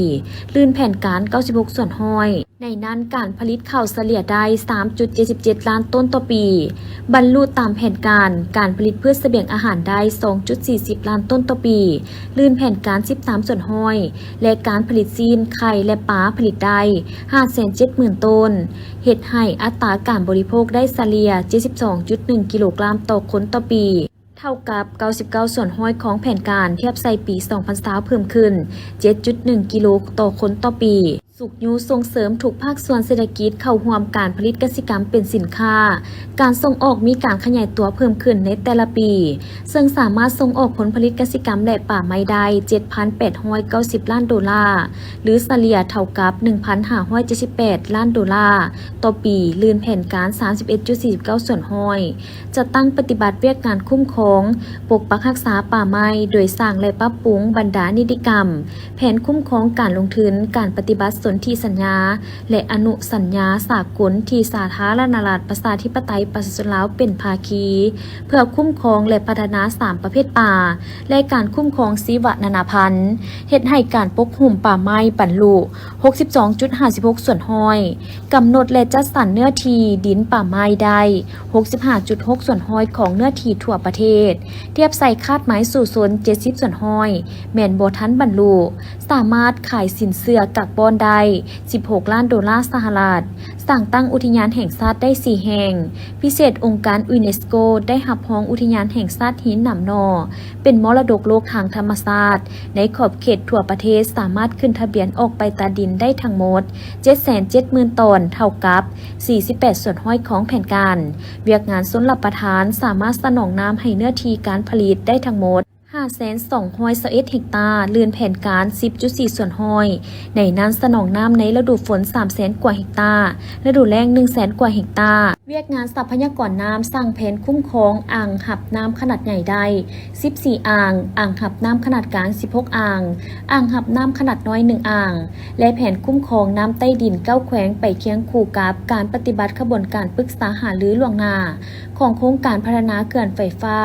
ລື່ນແຜນການ ເກົ້າສິບຫົກສ່ວນຮ້ອຍ. ໃນນັ້ນ, ການຜະລິດເຂົ້າສະເລ່ຍໄດ້ ສາມຈຸດເຈັດສິບເຈັດລ້ານຕົ້ນຕໍ່ປີ, ບັນລຸຕາມແຜນການ, ການຜະລິດພືດສະບຽງອາຫານໄດ້ ສອງຈຸດສີ່ສິບລ້ານຕົ້ນຕໍ່ປີ, ລື່ນແຜນການ ສິບສາມສ່ວນຮ້ອຍ ແລະ ການຜະລິດຊີ້ນ, ໄຂ່ ແລະ ປາ ຜະລິດໄດ້ ຫ້າແສນເຈັດໝື່ນຕົ້ນ, ເຮັດໃຫ້ອັດຕາການບໍລິໂພກໄດ້ສະເລ່ຍ ເຈັດສິບສອງຈຸດໜຶ່ງກິໂລກຣາມຕໍ່ຄົນຕໍ່ປີ. ເທົ່າກັບເກົ້າສິບເກົ້າສ່ວນຮ້ອຍຂອງແຜນການ, ທຽບໃສ່ປີສອງພັນຊາວ ເພີ່ມຂຶ້ນເຈັດຈຸດໜຶ່ງກິໂລຕໍ່ຄົນຕໍ່ປີ. ຊຸກຍູ້ສົ່ງເສີມທຸກພາກສ່ວນເສດຖະກິດເຂົ້າຮ່ວມການຜະລິດກະສິກຳເປັນສິນຄ້າ. ການສົ່ງອອກມີການຂະຫຍາຍຕົວເພີ່ມຂຶ້ນໃນແຕ່ລະປີ, ເຊິ່ງສາມາດສົ່ງອອກຜົນຜະລິດກະສິກຳ ແລະ ປ່າໄມ້ໄດ້ ເຈັດພັນແປດຮ້ອຍເກົ້າສິບລ້ານໂດລາ, ຫຼື ສະເລ່ຍເທົ່າກັບ ໜຶ່ງພັນຫ້າຮ້ອຍເຈັດສິບແປດລ້ານໂດລາຕໍ່ປີ, ລື່ນແຜນການ ສາມສິບເອັດຈຸດສີ່ສິບເກົ້າສ່ວນຮ້ອຍ. ຈັດຕັ້ງປະຕິບັດວຽກງານຄຸ້ມຄອງ, ປົກປັກຮັກສາປ່າໄມ້ ໂດຍສ້າງ ແລະ ປັບປຸງບັນດານິຕິກຳ, ແຜນຄຸ້ມຄອງການລົງທຶນ, ການປະຕິບັດສົ ນທິສັນຍາ ແລະ ອະນຸສັນຍາສາກົນທີ່ສາທາລະນະລັດ ປະຊາທິປະໄຕ ປະຊາຊົນລາວເປັນພາຄີ ເພື່ອຄຸ້ມຄອງ ແລະ ພັດທະນາສາມປະເພດປ່າ ແລະ ການຄຸ້ມຄອງຊີວະນານາພັນ ເຮັດໃຫ້ການປົກຫຸ້ມປ່າໄມ້ບັນລຸ ຫົກສິບສອງຈຸດຫ້າສິບຫົກສ່ວນຮ້ອຍ, ກຳນົດ ແລະ ຈັດສັນເນື້ອທີ່ດິນປ່າໄມ້ໄດ້ ຫົກສິບຫ້າຈຸດຫົກສ່ວນຮ້ອຍຂອງເນື້ອທີ່ທົ່ວປະເທດ, ທຽບໃສ່ຄາດໝາຍສູ້ຊົນ ເຈັດສິບສ່ວນຮ້ອຍ ແມ່ນບໍ່ທັນບັນລຸ, ສາມາດຂາຍສິນເຊື່ອກັກບ່ອນໄດ້ ສິບຫົກລ້ານໂດລາສະຫະລັດ, ສ້າງຕັ້ງອຸທິຍານແຫ່ງຊາດໄດ້ສີ່ແຫ່ງ, ພິເສດອົງການຢູເນສໂກໄດ້ຮັບຮອງອຸທິຍານແຫ່ງຊາດຫີນໜາມໜໍ່ ເປັນມໍລະດົກໂລກທາງທຳມະຊາດ, ໃນຂອບເຂດທົ່ວປະເທດສາມາດຂຶ້ນທະບຽນອອກໃບຕາດິນໄດ້ທັງໝົດ ເຈັດແສນເຈັດໝື່ນຕອນ ເທົ່າກັບ ສີ່ສິບແປດສ່ວນຮ້ອຍຂອງແຜນການ. ວຽກງານຊົນລະປະທານສາມາດສະໜອງນ້ຳໃຫ້ເນື້ອທີ່ການຜະລິດໄດ້ທັງໝົດ ຫ້າແສນສອງຮ້ອຍຊາວເອັດເຮັກຕາ, ລື່ນແຜນການ ສິບຈຸດສີ່ສ່ວນຮ້ອຍ, ໃນນັ້ນສະໜອງນ້ຳໃນລະດູຝົນ ສາມແສນກວ່າເຮັກຕາ, ລະດູແລ້ງ ໜຶ່ງແສນກວ່າເຮັກຕາ. ວຽກງານຊັບພະຍາກອນນ້ຳ ສ້າງແຜນຄຸ້ມຄອງອ່າງຮັບນ້ຳຂະໜາດໃຫຍ່ໄດ້ ສິບສີ່ອ່າງ, ອ່າງຮັບນ້ຳຂະໜາດກາງ ສິບຫົກອ່າງ, ອ່າງຮັບນ້ຳຂະໜາດນ້ອຍ ໜຶ່ງອ່າງ ແລະ ແຜນຄຸ້ມຄອງນ້ຳໃຕ້ດິນ ເກົ້າແຂວງ ໄປຄຽງຄູ່ກັບການປະຕິບັດຂະບວນການປຶກສາຫາລືລ່ວງໜ້າຂອງໂຄງການພັດທະນາເຂື່ອນໄຟຟ້າ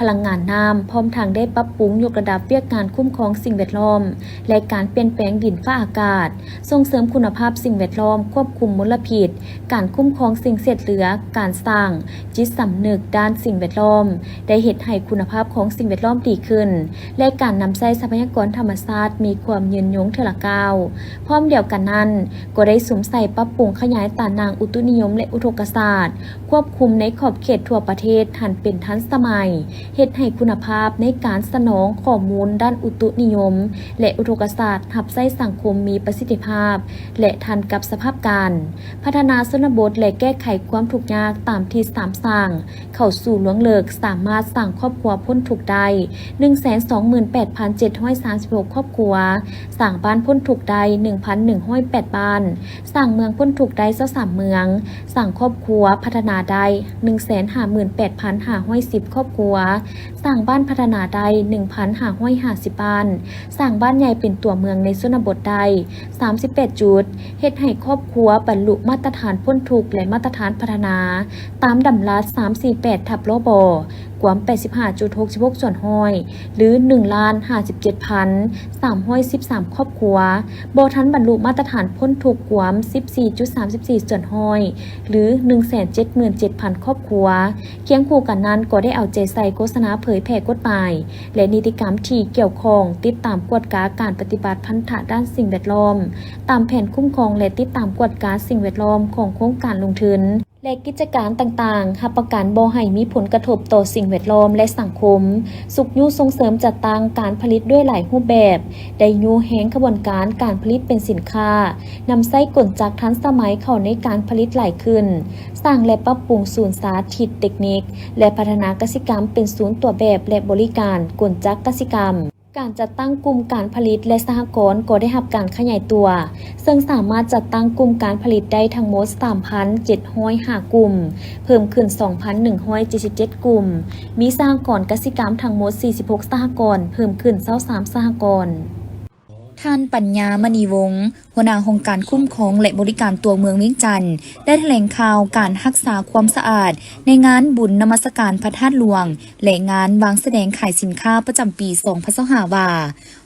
ພະລັງງານນ້ຳ, ພ້ອມທັງໄດ້ປັບປຸງຍົກລະດັບວຽກງານຄຸ້ມຄອງສິ່ງແວດລ້ອມ ແລະ ການປ່ຽນແປງດິນຟ້າອາກາດ, ສົ່ງເສີມຄຸນນະພາບສິ່ງແວດລ້ອມ, ຄວບຄຸມມົນລະພິດ, ການຄຸ້ມຄອງສິ່ງເສດເຫຼືອ, ການສ້າງຈິດສຳນຶກດ້ານສິ່ງແວດລ້ອມ ໄດ້ເຮັດໃຫ້ຄຸນນະພາບຂອງສິ່ງແວດລ້ອມດີຂຶ້ນ ແລະ ການນຳໃຊ້ຊັບພະຍາກອນທຳມະຊາດມີຄວາມຍືນຍົງເທື່ອລະກ້າວ. ພ້ອມດຽວກັນນັ້ນ, ກໍໄດ້ສຸມໃສ່ປັບປຸງຂະຫຍາຍຕາໜ່າງອຸຕຸນິຍົມ ແລະ ອຸທົກກະສາດ, ຄວບຄຸມໃນຂອບເຂດທົ່ວປະເທດ ຫັນເປັນທັນສະໄໝ, ເຮັດໃຫ້ຄຸນນະພາບໃນການສະໜອງຂໍ້ມູນດ້ານອຸຕຸນິຍົມ ແລະ ອຸທົກກະສາດ ຮັບໃຊ້ສັງຄົມມີປະສິດທິພາບ ແລະ ທັນກັບສະພາບການ, ພັດທະນາຊົນນະບົດ ແລະ ແກ້ໄຂຄວາມທຸກຍາກຕາມທິດສາມສ້າງ ເຂົ້າສູ່ລວງເລິກ, ສາມາດສ້າງຄອບຄົວພົ້ນທຸກໄດ້ ໜຶ່ງແສນສອງໝື່ນແປດພັນເຈັດຮ້ອຍສາມສິບຫົກຄອບຄົວ, ສ້າງບ້ານພົ້ນທຸກໄດ້ ໜຶ່ງພັນໜຶ່ງຮ້ອຍແປດບ້ານ, ສ້າງເມືອງພົ້ນທຸກໄດ້ ຊາວສາມເມືອງ, ສ້າງຄອບຄົວພັດທະນາໄດ້ ໜຶ່ງແສນຫ້າໝື່ນແປດພັນຫ້າຮ້ອຍສິບຄອບຄົວ, ສ້າງບ້ານພັດທະນາໄດ້ ໜຶ່ງພັນຫ້າຮ້ອຍຫ້າສິບບ້ານ, ສ້າງບ້ານໃຫຍ່ເປັນຕົວເມືອງໃນຊົນນະບົດໄດ້ ສາມສິບແປດຈຸດ, ເຮັດໃຫ້ຄອບຄົວບັນລຸມາດຕະຖານພົ້ນທຸກ ແລະ ມາດຕະຖານພັດທະນາ ຕາມດຳລັດ ສາມສີ່ແປດ ທັບ ລບ ກວມ ແປດສິບຫ້າຈຸດຫົກສິບຫົກສ່ວນຮ້ອຍ ຫຼື ໜຶ່ງລ້ານຫ້າສິບເຈັດພັນສາມຮ້ອຍສິບສາມຄອບຄົວ, ບໍ່ທັນບັນລຸມາດຕະຖານພົ້ນທຸກ ກວມ ສິບສີ່ຈຸດສາມສິບສີ່ສ່ວນຮ້ອຍ ຫຼື ໜຶ່ງແສນເຈັດໝື່ນເຈັດພັນຄອບຄົວ. ຄຽງຄູ່ກັນນັ້ນ, ກໍໄດ້ເອົາໃຈໃສ່ໂຄສະນາເຜີຍແຜ່ກົດໝາຍ ແລະ ນິຕິກຳທີ່ກ່ຽວຂ້ອງ, ຕິດຕາມກວດກາການປະຕິບັດພັນທະດ້ານສິ່ງແວດລ້ອມ ຕາມແຜນຄຸ້ມຄອງ ແລະ ຕິດຕາມກວດກາສິ່ງແວດລ້ອມຂອງໂຄງການລົງທຶນ ແລະ ກິດຈະການຕ່າງໆ, ຮັບປະກັນບໍ່ໃຫ້ມີຜົນກະທົບຕໍ່ສິ່ງແວດລ້ອມ ແລະ ສັງຄົມ, ຊຸກຍູ້ສົ່ງເສີມຈັດຕັ້ງການຜະລິດດ້ວຍຫຼາຍຮູບແບບ, ໄດ້ຍູ້ແຮງຂະບວນການການຜະລິດເປັນສິນຄ້າ, ນຳໃຊ້ກົນຈັກທັນສະໄໝເຂົ້າໃນການຜະລິດຫຼາຍຂຶ້ນ, ສ້າງ ແລະ ປັບປຸງສູນສາທິດເຕັກນິກ ແລະ ພັດທະນາກະສິກຳເປັນສູນຕົວແບບ ແລະ ບໍລິການກົນຈັກກະສິກຳ. ການຈັດຕັ້ງກຸ່ມການຜະລິດ ແລະ ສະຫະກອນກໍໄດ້ຮັບການຂະຫຍາຍຕົວ, ເຊິ່ງສາມາດຈັດຕັ້ງກຸ່ມການຜະລິດໄດ້ທັງໝົດ ສາມພັນເຈັດຮ້ອຍຫ້າກຸ່ມ, ເພີ່ມຂຶ້ນ ສອງພັນໜຶ່ງຮ້ອຍເຈັດສິບເຈັດກຸ່ມ, ມີສະຫະກອນກະສິກຳທັງໝົດ ສີ່ສິບຫົກສະຫະກອນ, ເພີ່ມຂຶ້ນ ຊາວສາມສະຫະກອນ. ທ່ານ ປັນຍາ ມະນີວົງ ຫົວໜ້າຫ້ອງການຄຸ້ມຄອງ ແລະ ບໍລິການຕົວເມືອງວຽງຈັນ ໄດ້ຖະແຫຼງຂ່າວການຮັກສາຄວາມສະອາດ ໃນງານບຸນນະມັດສະການພະທາດຫຼວງ ແລະ ງານວາງສະແດງຂາຍສິນຄ້າປະຈຳປີສອງພັນຊາວຫ້າ ວ່າ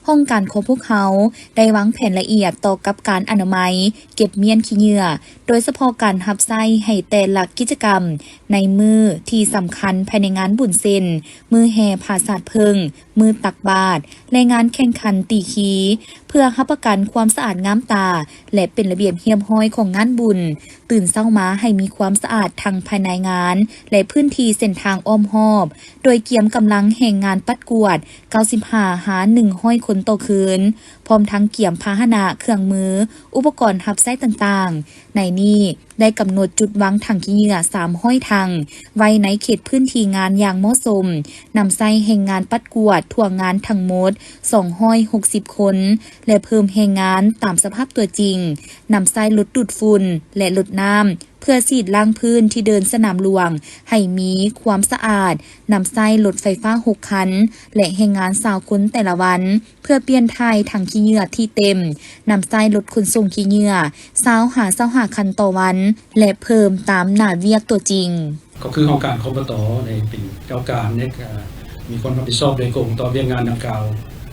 ຫ້ອງການຂອງພວກເຮົາໄດ້ວາງແຜນລະອຽດຕໍ່ກັບການອະນາໄມ, ເກັບມ້ຽນຂີ້ເຫຍື້ອ, ໂດຍສະເພາະການຮັບໃຊ້ໃຫ້ແຕ່ລະກິດຈະກຳໃນມື້ທີ່ສຳຄັນພາຍໃນງານບຸນ ເຊັ່ນ ມື້ແຫ່ຜາສາດເຜິ້ງ, ມື້ຕັກບາດ ແລະ ງານແຂ່ງຂັນຕີຄີ ເພື່ອຮັບປະກັນຄວາມສະອາດງາມຕາ ແລະ ເປັນລະບຽບຮຽບຮ້ອຍຂອງງານບຸນ. ຕື່ນເຊົ້າມາໃຫ້ມີຄວາມສະອາດທັງພາຍໃນງານ ແລະ ພື້ນທີ່ເສັ້ນທາງອ້ອມຮອບ, ໂດຍກຽມກຳລັງແຮງງານປັດກວາດ ເກົ້າສິບຫ້າຫາໜຶ່ງຮ້ອຍຄົນຕໍ່ຄືນ, ພ້ອມທັງກຽມພາຫະນະ, ເຄື່ອງມື, ອຸປະກອນຮັບໃຊ້ຕ່າງໆ. ໃນນີ້ໄດ້ກຳນົດຈຸດວາງຖັງຂີ້ເຫຍື້ອສາມຮ້ອຍຖັງ ໄວ້ໃນເຂດພື້ນທີ່ງານຢ່າງເໝາະສົມ, ນຳໃຊ້ແຮງງານປັດກວາດທົ່ວງານທັງໝົດສອງຮ້ອຍຫົກສິບຄົນ ແລະ ເພີ່ມແຮງງານຕາມສະພາບຕົວຈິງ, ນຳໃຊ້ລົດດູດຝຸ່ນ ແລະ ລົດນ້ຳ ພື່ອສີດລ້າງພື້ນທີ່ເດີ່ນສະໜາມຫຼວງໃຫ້ມີຄວາມສະອາດ, ນຳໃຊ້ລົດໄຟຟ້າຫົກຄັນ ແລະ ແຮງງານຊາວຄົນແຕ່ລະວັນ ເພື່ອປ່ຽນຖ່າຍຖັງຂີ້ເຫຍື້ອທີ່ເຕັມ, ນຳໃຊ້ລົດຂົນສົ່ງຂີ້ເຫຍື້ອຊາວຫາຊາວຫ້າຄັນຕໍ່ວັນ ແລະ ເພີ່ມຕາມໜ້າວຽກຕົວຈິງ. ກໍຄືຫ້ອງການ ຄບຕ ໄດ້ເປັນເຈົ້າການໃນ ເອີ ມີຄວາມຮັບຜິດຊອບໂດຍກົງຕໍ່ວຽກງານດັ່ງກ່າວ.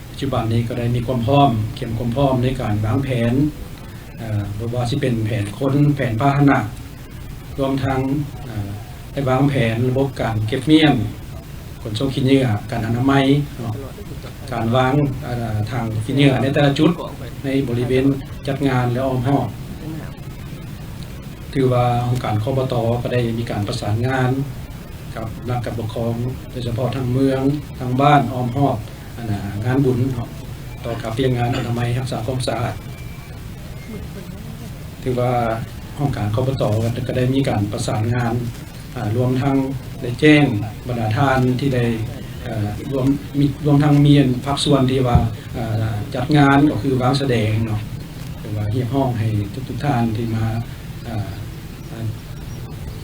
ປັດຈຸບັນນີ້ກໍໄດ້ມີຄວາມພ້ອມ, ກຽມຄວາມພ້ອມໃນການວາງແຜນ, ເອີ ບໍ່ວ່າຊິເປັນແຜນຄົນ, ແຜນພາຫະນະ, ລວມທັງ ເອີ ໄດ້ວາງແຜນລະບົບການເກັບມ້ຽນ, ຂົນສົ່ງຂີ້ເຫຍື້ອ, ການອະນາໄມເນາະ, ການວາງ ເອີ ຖັງຂີ້ເຫຍື້ອໃນແຕ່ລະຈຸດໃນບໍລິເວນຈັດງານ ແລະ ອ້ອມຮອບ. ຖືວ່າຫ້ອງການ ຄບຕ ກໍໄດ້ມີການປະສານງານກັບນັກການປົກຄອງ ໂດຍສະເພາະທາງເມືອງ, ທາງບ້ານ, ອ້ອມຮອບ ອັນນ່າ ງານບຸນເນາະ, ຕໍ່ກັບວຽກງານອະນາໄມ, ຮັກສາຄວາມສະອາດ. ຖືວ່າຫ້ອງການ ຄບຕ ກໍໄດ້ມີການປະສານງານ ອາ ລວມທັງໄດ້ແຈ້ງບັນດາທ່ານທີ່ໄດ້ ເອີ ລວມ ມີ ລວມທັງມີອັນພາກສ່ວນທີ່ວ່າ ເອີ ຈັດງານ ກໍຄືວາງສະແດງເນາະ, ຫຼືວ່າຮຽກຮ້ອງໃຫ້ທຸກໆທ່ານທີ່ມາ ເອີ ເອີ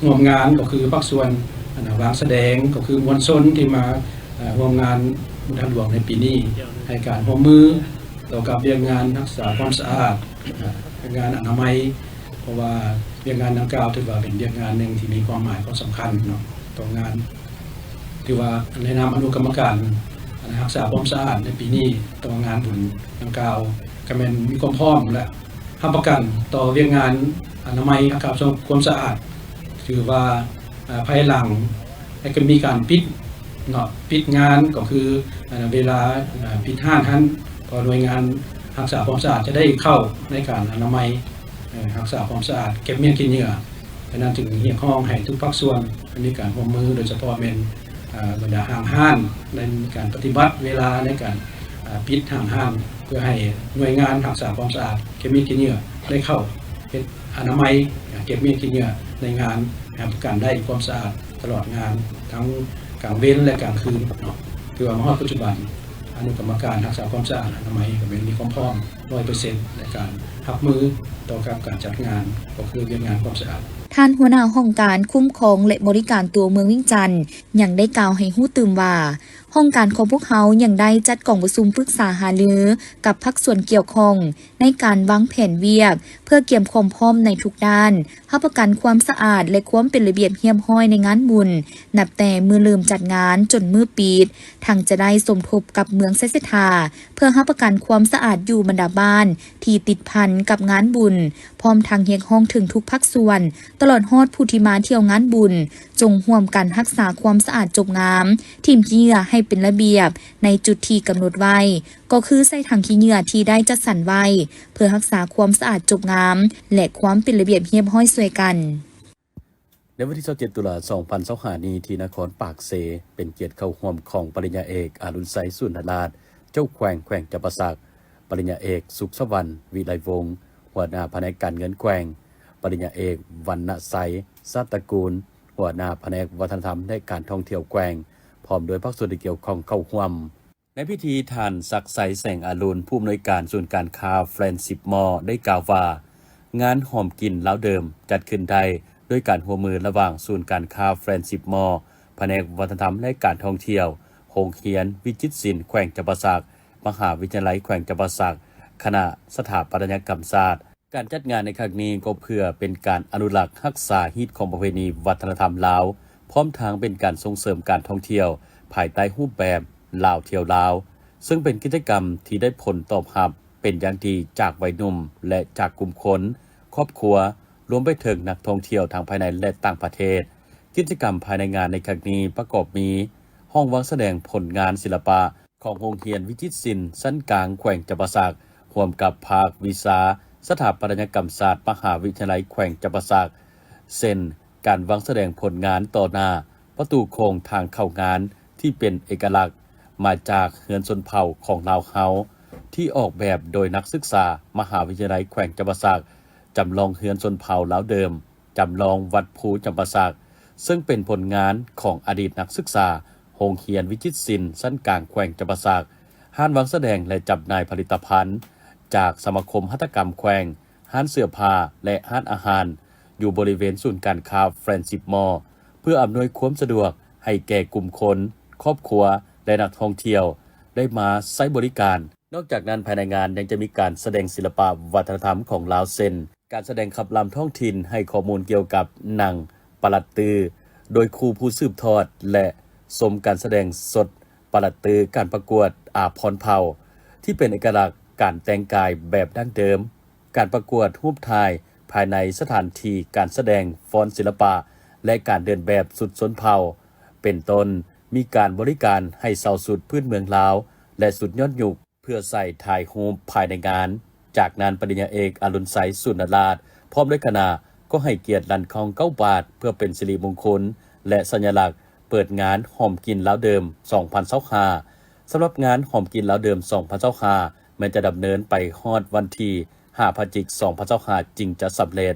ຮ່ວມງານ ກໍຄືພາກສ່ວນ ອັນນ່າ ວາງສະແດງ ກໍຄືມວນຊົນທີ່ມາ ເອີ ຮ່ວມງານບຸນທາດຫຼວງໃນປີນີ້ ໃຫ້ການຮ່ວມມື ຕໍ່ກັບວຽກງານຮັກສາຄວາມສະອາດ, ວຽກງານອະນາໄມ, ເພາະວ່າວຽກງານດັ່ງກ່າວຖືວ່າເປັນວຽກງານໜຶ່ງທີ່ມີຄວາມໝາຍຄວາມສຳຄັນເນາະ ຕໍ່ງານ. ຖືວ່າໃນນາມອະນຸກຳມະການຮັກສາຄວາມສະອາດໃນປີນີ້ ຕໍ່ງານບຸນດັ່ງກ່າວ ກໍແມ່ນມີຄວາມພ້ອມ ແລະ ຮັບປະກັນຕໍ່ວຽກງານອະນາໄມ ຮັກສາຄວາມສະອາດ. ຖືວ່າ ອາ ພາຍຫຼັງ ແລະ ກໍມີການປິດເນາະ, ປິດງານກໍຄື ອາ ເວລາ ອາ ປິດຮ້ານຫັ້ນ ກໍໜ່ວຍງານຮັກສາຄວາມສະອາດຈະໄດ້ເຂົ້າໃນການອະນາໄມ ເອີ ຮັກສາຄວາມສະອາດ ເກັບມ້ຽນຂີ້ເຫຍື້ອ. ສະນັ້ນຈຶ່ງຮຽກຮ້ອງໃຫ້ທຸກພາກສ່ວນໃຫ້ມີການຮ່ວມມື ໂດຍສະເພາະແມ່ນ ອາ ບັນດາຫ້າງຮ້ານ ໄດ້ມີການປະຕິບັດເວລາໃນການ ອາ ປິດຫ້າງຮ້ານ ເພື່ອໃຫ້ໜ່ວຍງານຮັກສາຄວາມສະອາດ ເກັບມ້ຽນຂີ້ເຫຍື້ອ ໄດ້ເຂົ້າເຮັດ ອະນາໄມ ເກັບມ້ຽນຂີ້ເຫຍື້ອໃນງານ ໃຫ້ຮັບປະກັນໄດ້ຄວາມສະອາດຕະຫຼອດງານ ທັງກາງເວັນ ແລະ ກາງຄືນເນາະ. ຖືວ່າມາຮອດປັດຈຸບັນ ອະນຸກຳມະການຮັກສາຄວາມສະອາດອະນາໄມກໍແມ່ນມີຄວາມພ້ອມຮ້ອຍເປີເຊັນ ໃນການຮັບມືຕໍ່ກັບການຈັດງານ ກໍຄືວຽກງານຄວາມສະອາດ. ທ່ານຫົວໜ້າຫ້ອງການຄຸ້ມຄອງ ແລະ ບໍລິການຕົວເມືອງວຽງຈັນ ຍັງໄດ້ກ່າວໃຫ້ຮູ້ຕື່ມວ່າ ຫ້ອງການຂອງພວກເຮົາຍັງໄດ້ຈັດກອງປະຊຸມປຶກສາຫາລືກັບພາກສ່ວນກ່ຽວຂ້ອງ ໃນການວາງແຜນວຽກ ເພື່ອກຽມຄວາມພ້ອມໃນທຸກດ້ານ, ຮັບປະກັນຄວາມສະອາດ ແລະ ຄວາມເປັນລະບຽບຮຽບຮ້ອຍໃນງານບຸນ ນັບແຕ່ມື້ເລີ່ມຈັດງານຈົນມື້ປິດ, ທັງຈະໄດ້ສົມທົບກັບເມືອງໄຊເສດຖາ ເພື່ອຮັບປະກັນຄວາມສະອາດຢູ່ບັນດາບ້ານທີ່ຕິດພັນກັບງານບຸນ, ພ້ອມທັງຮຽກຮ້ອງເຖິງທຸກພາກສ່ວນ ຕະຫຼອດຮອດຜູ້ທີ່ມາທ່ຽວງານບຸນ, ຈົ່ງຮ່ວມກັນຮັກສາຄວາມສະອາດຈົບງາມ, ຖິ້ມຂີ້ເຫຍື້ອໃຫ້ເປັນລະບຽບໃນຈຸດທີ່ກຳນົດໄວ້, ກໍຄືໃສ່ຖັງຂີ້ເຫຍື້ອທີ່ໄດ້ຈັດສັນໄວ້ ເພື່ອຮັກສາຄວາມສະອາດຈົບງາມ ແລະ ຄວາມເປັນລະບຽບຮຽບຮ້ອຍຊ່ວຍກັນ. ໃນວັນທີຊາວເຈັດ ຕຸລາ ສອງພັນຊາວຫ້ານີ້ ທີ່ນະຄອນປາກເຊ ເປັນກຽດເຂົ້າຮ່ວມຂອງປະລິນຍາເອກ ອາລຸນໄຊ ສຸນນະລາດ ເຈົ້າແຂວງແຂວງຈຳປາສັກ, ປະລິນຍາເອກ ສຸກສະຫວັນ ວິໄລວົງ ຫົວໜ້າພະແນກການເງິນແຂວງ, ປະລິນຍາເອກ ວັນນະໄຊ ຊາດຕະກູນ ຫົວໜ້າພະແນກວັດທະນະທຳ ແລະ ການທ່ອງທ່ຽວແຂວງ ພ້ອມດ້ວຍພາກສ່ວນທີ່ກ່ຽວຂ້ອງເຂົ້າຮ່ວມ. ໃນພິທີ ທ່ານ ສັກໄຊ ແສງອາລຸນ ຜູ້ອຳນວຍການສູນການຄ້າ Friendship Mall ໄດ້ກ່າວວ່າ ງານຫອມກິນລາວເດີມ ຈັດຂຶ້ນໄດ້ດ້ວຍການຮ່ວມມືລະຫວ່າງສູນການຄ້າ Friendship Mall, ພະແນກວັດທະນະທຳ ແລະ ການທ່ອງທ່ຽວ, ໂຮງຮຽນວິຈິດສິນແຂວງຈຳປາສັກ, ມະຫາວິທະຍາໄລແຂວງຈຳປາສັກ, ຄະນະສະຖາປັດຕະຍະກຳສາດ. ການຈັດງານໃນຄັ້ງນີ້ກໍເພື່ອເປັນການອະນຸລັກຮັກສາຮີດຄອງປະເພນີວັດທະນະທຳລາວ, ພ້ອມທັງເປັນການສົ່ງເສີມການທ່ອງທ່ຽວພາຍໃຕ້ຮູບແບບ ລາວທ່ຽວລາວ, ເຊິ່ງເປັນກິດຈະກຳທີ່ໄດ້ຜົນຕອບຮັບເປັນຢ່າງດີຈາກໄວໜຸ່ມ ແລະ ຈາກກຸ່ມຄົນ, ຄອບຄົວ, ລວມໄປເຖິງນັກທ່ອງທ່ຽວທັງພາຍໃນ ແລະ ຕ່າງປະເທດ. ກິດຈະກຳພາຍໃນງານໃນຄັ້ງນີ້ປະກອບມີ ຫ້ອງວາງສະແດງຜົນງານສິລະປະຂອງໂຮງຮຽນວິຈິດສິນຊັ້ນກາງແຂວງຈຳປາສັກ ຮ່ວມກັບພາກວິຊາສະຖາປັດຕະຍະກຳສາດມະຫາວິທະຍາໄລແຂວງຈຳປາສັກ ເຊັ່ນ ການວາງສະແດງຜົນງານຕໍ່ໜ້າປະຕູໂຄງທາງເຂົ້າງານທີ່ເປັນເອກະລັກມາຈາກເຮືອນຊົນເຜົ່າຂອງລາວເຮົາ ທີ່ອອກແບບໂດຍນັກສຶກສາມະຫາວິທະຍາໄລແຂວງຈຳປາສັກ, ຈຳລອງເຮືອນຊົນເຜົ່າລາວເດີມ, ຈຳລອງວັດພູຈຳປາສັກ, ເຊິ່ງເປັນຜົນງານຂອງອະດີດນັກສຶກສາໂຮງຮຽນວິຈິດສິນຊັ້ນກາງແຂວງຈຳປາສັກ, ຮ້ານວາງສະແດງ ແລະ ຈຳໜ່າຍຜະລິດຕະພັນຈາກສະມາຄົມຫັດຖະກຳແຂວງ, ຮ້ານເສື້ອຜ້າ ແລະ ຮ້ານອາຫານ, ຢູ່ບໍລິເວນສູນການຄ້າ Friendship Mall ເພື່ອອຳນວຍຄວາມສະດວກໃຫ້ແກ່ກຸ່ມຄົນ, ຄອບຄົວ ແລະ ນັກທ່ອງທ່ຽວ ໄດ້ມາໃຊ້ບໍລິການ. ນອກຈາກນັ້ນ, ພາຍໃນງານຍັງຈະມີການສະແດງສິລະປະວັດທະນະທຳຂອງລາວ ເຊັ່ນ ການສະແດງຂັບລຳທ້ອງຖິ່ນໃຫ້ຂໍ້ມູນກ່ຽວກັບໜັງປະລັດຕື້ ໂດຍຄູ່ຜູ້ສືບທອດ ແລະ ຊົມການສະແດງສົດປະລັດຕື້ ການປະກວດອາພອນເຜົ່າ ທີ່ເປັນເອກະລັກການແຕ່ງກາຍແບບດັ້ງເດີມ, ການປະກວດຮູບຖ່າຍພາຍໃນສະຖານທີ່ການສະແດງຟ້ອນສິລະປະ ແລະ ການເດີນແບບຊຸດຊົນເຜົ່າ ເປັນຕົ້ນ ມີການບໍລິການໃຫ້ເຊົ່າຊຸດພື້ນເມືອງລາວ ແລະ ຊຸດຍ້ອນຍຸກ ເພື່ອໃສ່ຖ່າຍຮູບພາຍໃນງານ. ຈາກນັ້ນ ປະລິນຍາເອກ ອະລຸນໄຊ ສຸນນະລາດ ພ້ອມດ້ວຍຄະນະ ກໍໃຫ້ກຽດລັນຄອງເກົ້າບາດ ເພື່ອເປັນສິລິມຸງຄຸນ ແລະ ສັນຍະລັກເປີດງານຫອມກິນລາວເດີມສອງພັນຊາວຫ້າ. ສຳລັບງານຫອມກິນລາວເດີມສອງພັນຊາວຫ້າ ແມ່ນຈະດຳເນີນໄປຮອດວັນທີຫ້າ ພະຈິກ ສອງພັນຊາວຫ້າ ຈຶ່ງຈະສຳເລັດ.